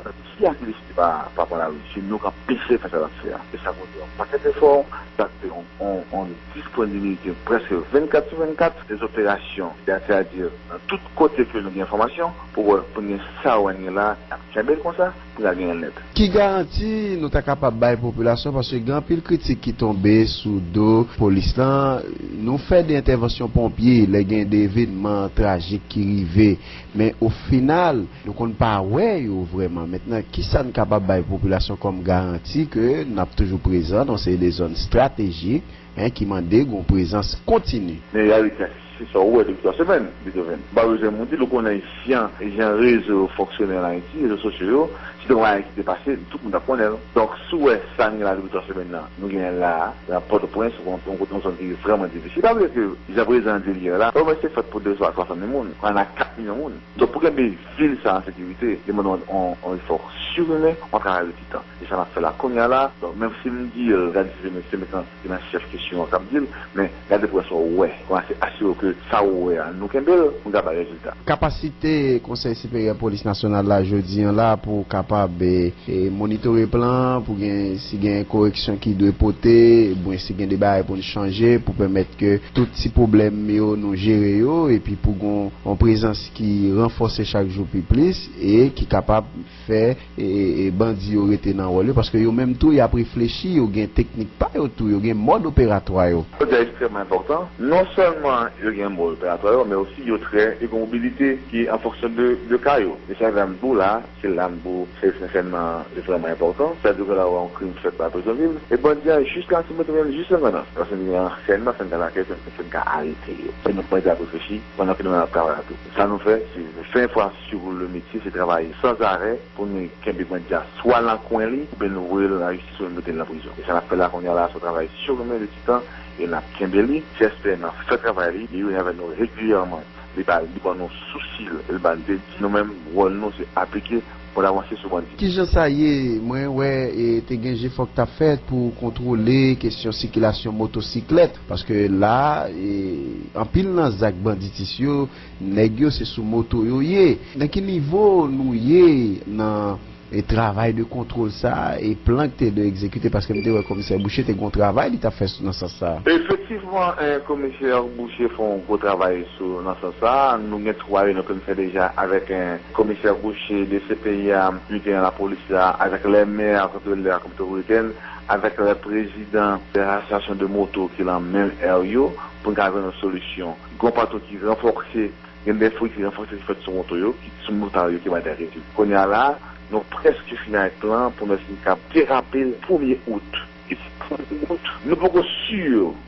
egziste pa, pa pran lari, se nou k anpeche fè sa l ap fè a. E sa koute yon pakèt efò, sa koute yon, yon, yon disponibilite prèske vennkat sou vennkat, de operasyon, sètadi nan tout kote ke nou gen enfòmasyon, pou wè, pou n gen sa w wè n gen la, n ap kenbe l konsa, pou n ka genyen l nèt. Ki garanti nou ta kapab bay popilasyon, paske gen anpil kritik ki tonbe sou do polis lan, nou fè de entèvansyon ponpye, lè gen de evènman trajik ki rive, men o final, nou konn pa wè yo vrèman. Mentnan, kisa n kapab bay popilasyon kòm garanti ke n ap toujou prezan nan seri de zòn estratejik, en, ki mande yon prezans kontini? Men reyalite a, se Se sa w wè depi twa semèn, Beethoven. M pa bezwen moun di l, ou konnen jan, jan rezo yo fonksyone ann Ayiti, rezo sosyo yo, si te yon bagay ki te pase, tout moun t ap konnen l. Donk, si w wè sa n gen la depi twa semèn nan, nou genyen la, nan Pòtoprens, yon, yon, yon zòn ki vrèman difisil. Sa vle di ke, jan prezidan an di l yè la, Pòtoprens te fèt pou de swa twa san mil moun, kounye a n a kat milyon moun. Donk, pou kenbe vil sa an sekirite, li mande yon, yon, yon efò sirimen, yon travay de titan. E sa n ap fè la kounye a la. Donk, menm si m di l, gade si se mwen, se mwen ki nan chèf kesyon an k ap di l, men gade pou wè sa w wè. Kòmanse asire w ke sa w wè a, nou kenbe l, pou n ka bay rezilta. Kapasite Konsèy Siperyè Polis Nasyonal la jodi an la pou kapab, e, e, monitore plan, pou gen, si gen koreksyon ki dwe pote, oubyen si gen de bagay pou n chanje, pou pèmèt ke tout ti pwoblèm yo, nou jere yo, epi pou gen yon prezans ki ranfòse chak jou pi plis e ki kapab fè, e, e, e bandi yo rete nan wòl yo, paske yo menm tou, y ap reflechi, yo gen teknik pa yo tou, yo gen mòd operatwa yo. Sa ekstrèmman enpòtan. Non sèlman yo gen mòd operatwa yo, men osi yo trè, yo gen mobilite ki an fonksyon de, de ka yo. E sa fè m di w la, se la m di w, sèvis rensèyman yo vrèman enpòtan. Sa vle di ke la w wè yon krim fèt bay Petyonvil, e bandi a jis la, si mwen te jwenn jis nan nan. Paske nou gen ansèyman, fè n ka lakay, fè n ka arete yo. Se nou bandi ap reflechi, pandan ke nou menm n ap travay la tou. Sa nou fè, se fè enfwa sur le métier, se travay san arè pou nou kenbe bandi a swa nan kwen li, oubyen nou voye l nan lajistis, oubyen nou mete l nan prizon. E sa n ap fè la kounye a la, se yon travay sirimen de titan, e n ap kenbe li. C S P N nan fè travay li, li reyini avèk nou regilyèman, li ba, li ban nou sousi l, e l ba nou, li di nou menm, wòl nou, se aplike pou n avanse sou bandi. Kijan sa ye? Mwen wè, e, te gen jefò k t ap fèt pou kontwole kesyon sikilasyon motosiklèt, paske la, e, anpil nan zak banditis yo, nèg yo se sou moto yo ye. Nan ki nivo nou ye nan, e, travay de kontwòl sa a, e plan ki te dwe egzekite, paske m te wè komisè Boucher te gen yon travay li t ap fè nan sans sa a? Efektivman, e, komisè Boucher fè yon gwo travay sou, nan sans sa a. Nou gen twa reyinyon ke n fè deja avèk, e, komisè Boucher, D C P I a, nou gen lapolis la, avèk lè mè, kontrolè a kominote, avèk lè prezidan de lasosyasyon de moto ki lan menm ère yo, pou n ka jwenn yon solisyon. Gen yon patwouy ki ranfòse, gen de fouy ki ranfòse ki fèt sou moto yo, ki sou motard yo, ki bay de rezilta. Kounye a la, nou prèske fini avèk plan pou nou wè si n ka derape l premye out. E si premye out, nou poko si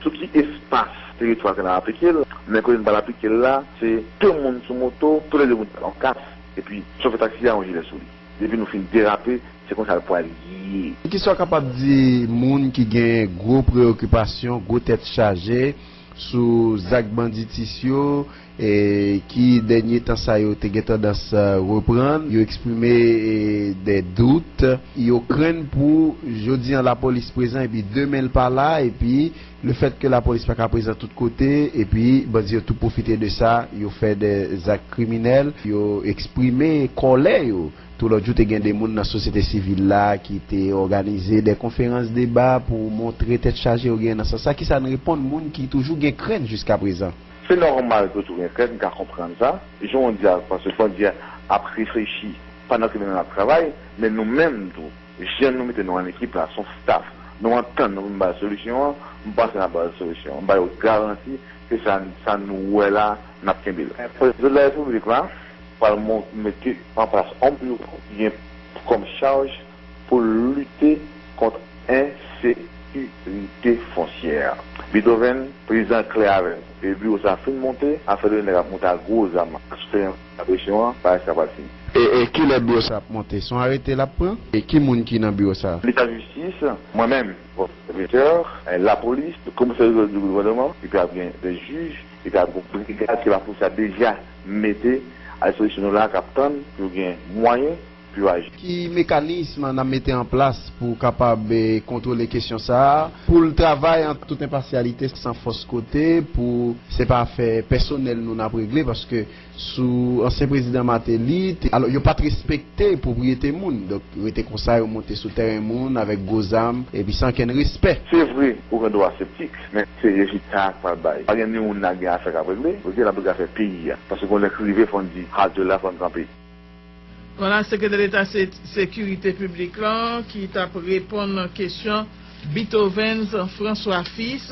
sou ki espas teritwa ke n ap aplike l, men kote n pral aplike l la, se de moun sou moto, toulède moun nan yon kas, epi chofè taksi a yon jilè sou li. Depi nou fin derape, se konsa l pral ye. Kisa w kapab di moun ki gen gwo preyokipasyon, gwo tèt chaje sou zak banditis yo, e ki dènye tan sa yo te gen tandans, e, reprann? Yo eksprime, e, de dout. Yo krenn pou jodi an lapolis prezan epi demen l pa la, epi lefèt ke lapolis pa ka prezan tout kote, epi bandi yo tou pwofite de sa, yo fè de zak kriminèl, yo eksprime kòlè yo. Tou lòt jou, te gen de moun nan sosyete sivil la ki te òganize de konferans deba pou montre tèt chaje yo genyen nan sans sa. Kisa n reponn moun ki toujou gen krent jiskaprezan? Se nòmal pou yo toujou gen krent, m ka konprann sa. Jan w di a, paske bandi a ap reflechi pandan ke nou menm n ap travay, men nou menm tou, jan nou mete nou an ekip la, se yon staff. Nou antann nou pou n bay solisyon an, m panse n ap bay solisyon an. M ba yo garanti ke sa, sa nou wè la, n ap kenbe l. Prezidan de la Repiblik la pral mon-, mete an plas yon biwo ki gen kòm chaj pou lite kont ensekirite fonsyè. Beethoven, prezidan klè avè l. E biwo sa fin monte, afè de nèg ap monte ak gwo zam, asouple presyon an, bagay sa pral fini. E, e kilè biwo sa ap monte? Se yon arete l ap pran? E ki moun ki nan biwo sa? Leta jistis, mwen menm, kòm sèvitè, e, lapolis, komisè di gouvènman, epi ap gen de jij, epi ap gen brigad ke lapolis la deja mete a dispozisyon nou la, k ap tann pou yo gen mwayen pou yo aji. Ki mekanis n ap mete an plas pou kapab, e, kontwole kesyon sa a, pou l travay an tout enpasyalite, san fòs kote, pou se pa afè pèsonèl nou n ap regle, paske sou ansyen prezidan Martelly, te, alò, yo pa t respekte pwopriyete moun. Donk, rete konsa, yo monte sou tèren moun avèk gwo zam, epi san okenn respè. Se vre, ou gen dwa septik, men se rezilta a k pral bay. Pa gen ni moun nan gen afè k ap regle, oke, n ap regle afè peyi a. Paske yon lè k rive, fò n di, halte la, fò n kanpe. Vwala, Sekretè Deta se, Sekirite Piblik lan ki t ap reponn kesyon Beethovens François Fils,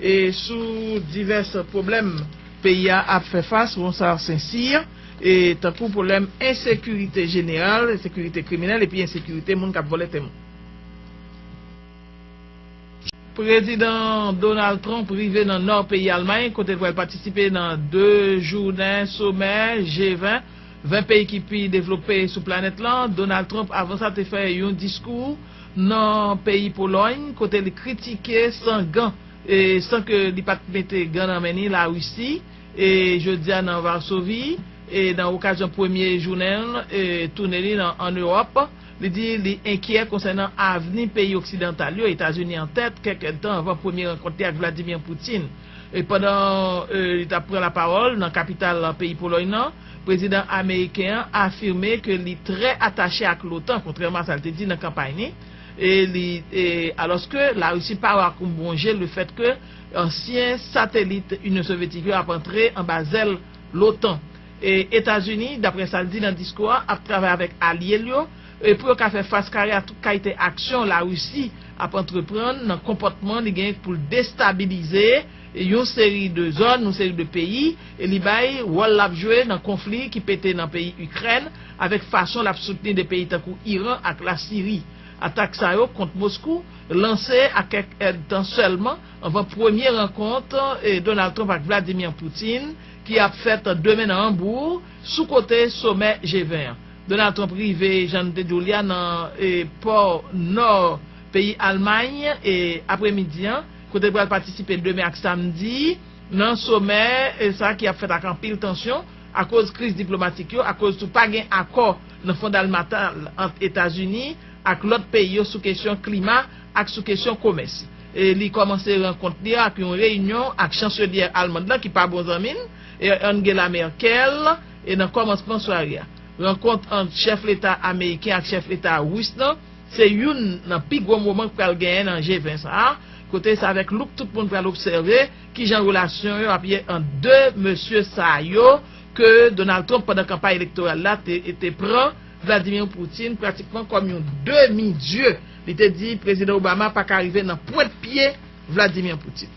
e sou divès pwoblèm peyi a ap fè fas, Ronsard Saint Cyr, e tankou pwoblèm ensekirite jeneral, ensekirite kriminèl, epi ensekirite moun k ap vòlè tè moun. Prezidan Donald Trump rive nan nò peyi Almay, kote l pral patisipe nan de jounen somè G ven, ven peyi ki pi devlope sou planèt lan. Donald Trump, avan sa, te fè yon diskou nan peyi Polòy, kote li kritike san gan, e san ke li pa t mete gan nan men ni, Larisi. E jodi a nan Varsovi, e nan okazyon premye jounen l, e tounen li nan, ann Ewòp, li di li enkyè konsènan avni peyi oksidantal yo, Etazini an tèt, kèk èdtan anvan premye rankont li ak Vladimir Putin. E pandan, e, li t ap pran lapawòl nan kapital peyi Polòy nan, prezidan ameriken an afime ke li trè atache ak l'OTAN, kontrèman a sa l te di nan kanpay ni. E li, e, alòske Larisi pa wè ak yon bon je lefèt ke ansyen satelit Inyon Sovyetik yo ap antre anba zèl l'OTAN. E Etazini, daprè sa l di nan diskou a, ap travay avèk alye l yo, e pou yo ka fè fas kare a tout kalite aksyon Larisi ap antreprann nan konpòtman li gen pou l destabilize yon seri de zòn, yon seri de peyi, e li bay wòl l ap jwe nan konfli ki pete nan peyi Ikrèn, avèk fason l ap soutni de peyi tankou Iran ak Lasiri. Atak sa yo kont Moskou lanse a kèk èdtan sèlman anvan premye rankont, e, Donald Trump ak Vladimir Putin ki ap fèt demen nan Hamburg, sou kote somè G ven an. Donald Trump rive, jan n te di w li a, nan, e, pò nò peyi Almay, e, apremidi an, kote l pral patisipe demen ak samdi nan somè, e, sa ki ap fèt ak anpil tansyon akoz kriz diplomatik yo, akoz tou pa gen akò nan fondalmatal ant Etazini ak lòt peyi yo sou kesyon klima ak sou kesyon komès. E li kòmanse rankont li ak yon reyinyon ak chanselye almann lan ki pa bon zanmi l, e Angela Merkel, e nan kòmansman sware a. Rankont ant chèf leta ameriken ak chèf leta ris lan se youn nan pi gwo moman k pral genyen nan G ven sa a, kote se avèk loup tout moun pral obsève kijan relasyon yo ap ye ant de mesye sa yo ke Donald Trump, pandan kanpay elektoral la, te, te pran Vladimir Putin pratikman kòm yon demi dye. Li te di Prezidan Obama pa ka rive nan pwent pye Vladimir Putin.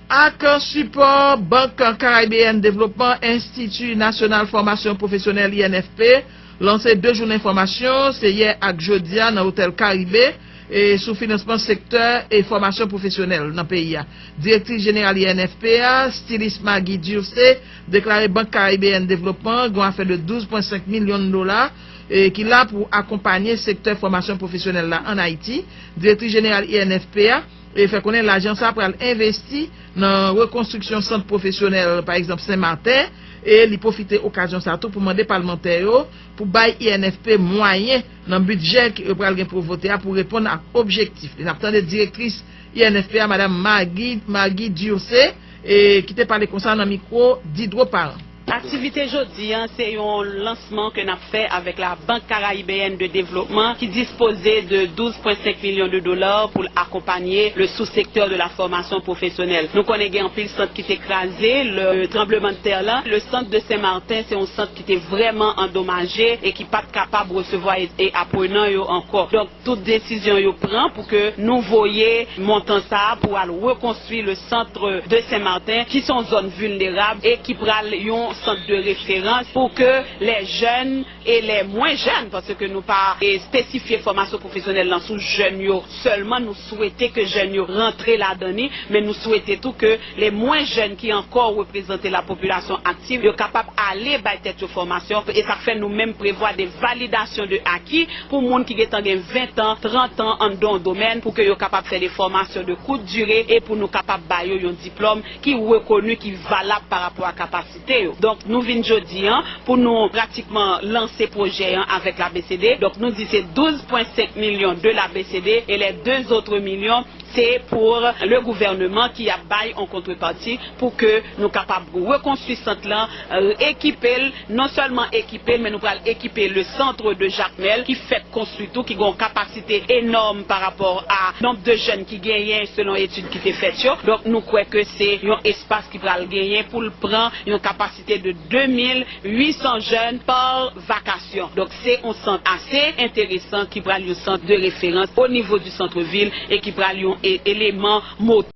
Ak sipò Bank Karayibeyèn Devlopman, Enstiti Nasyonal Fòmasyon Pwofesyonèl, I N F P, lanse de jounen fòmasyon, se yè ak jodi a, nan Otèl Karibe, e sou finansman sektè e fòmasyon pwofesyonèl nan peyi a. Direktris jeneral I N F P a, Stilis Maggie Durcé, deklare Bank Karayibeyèn Devlopman gen yon afè de douz pwen senk milyon dola, e ki la pou akonpanye sektè fòmasyon pwofesyonèl la ann Ayiti. Direktris jeneral I N F P a, e fè konnen lajan sa a pral envesti nan rekonstriksyon sant pwofesyonèl, pa egzanp, Sen Maten, e li pwofite okazyon sa a tou pou mande palmantè yo pou bay I N F P mwayen nan bidjè ki yo pral gen pou vote a pou reponn ak objektif li. N ap tande direktris I N F P a, Madam Maggie, Maggie Durcé, e ki te pale konsa nan mikwo Didro Parent. Aktivite jodi a, se yon lansman ke n ap fè avèk la Banque Caribéenne de Développement, ki dispoze de douz pwen senk milyon de dola pou l akonpanye le sous-secteur de la formation professionnelle. Nou konnen gen anpil sant ki te kraze, le tranblemanntè la. Le sant de Sen Maten, se yon sant ki te vrèman andomaje e ki pa t kapab resevwa e, e aprenan yo ankò. Donk, tout desizyon yo pran pou ke nou voye montan sa a pou al rekonstwi le centre de Saint-Martin, ki se yon zòn vilnerab e ki pral yon sant de referans pou ke les jeunes et les moins jeunes, paske nou pa, e, espesifye fòmasyon pwofesyonèl lan sou jèn yo sèlman, nou swete ke jèn yo rantre ladan li, men nou swete tou ke les moins jeunes ki ankò reprezante la popilasyon aktif, yo kapab ale bay tèt yo fòmasyon, e sa k fè nou menm prevwa de validasyon de aki pou moun ki gentan gen ven tan, trant an anndan yon domèn, pou ke yo kapab fè de fòmasyon de kout dire e pou nou kapab ba yo yon diplòm ki rekoni, ki valab pa rapò a kapasite yo. Donk, nou vin jodi a pou nou pratikman lanse pwojè an avèk la B C D. Donk, nou di se douz pwen senk milyon de la B C D e les deux autres millions, se pou le gouvernement ki ap bay an kontrepati pou ke nou kapab rekonstwi sant lan, e, ekipe l, non sèlman ekipe l, men nou pral ekipe le centre de Jacmel ki fèk konstwi tou, ki gen yon kapasite enòm pa rapò a nonb de jèn ki genyen selon etid ki te fèt yo. Donk, nou kwè ke se yon espas ki pral genyen pou l pran yon kapasite de de mil uit san jèn pa vakasyon. Donk, se yon sant ase enteresan ki pral yon sant de referans o nivo di sant vil e ki pral yon e-, eleman motè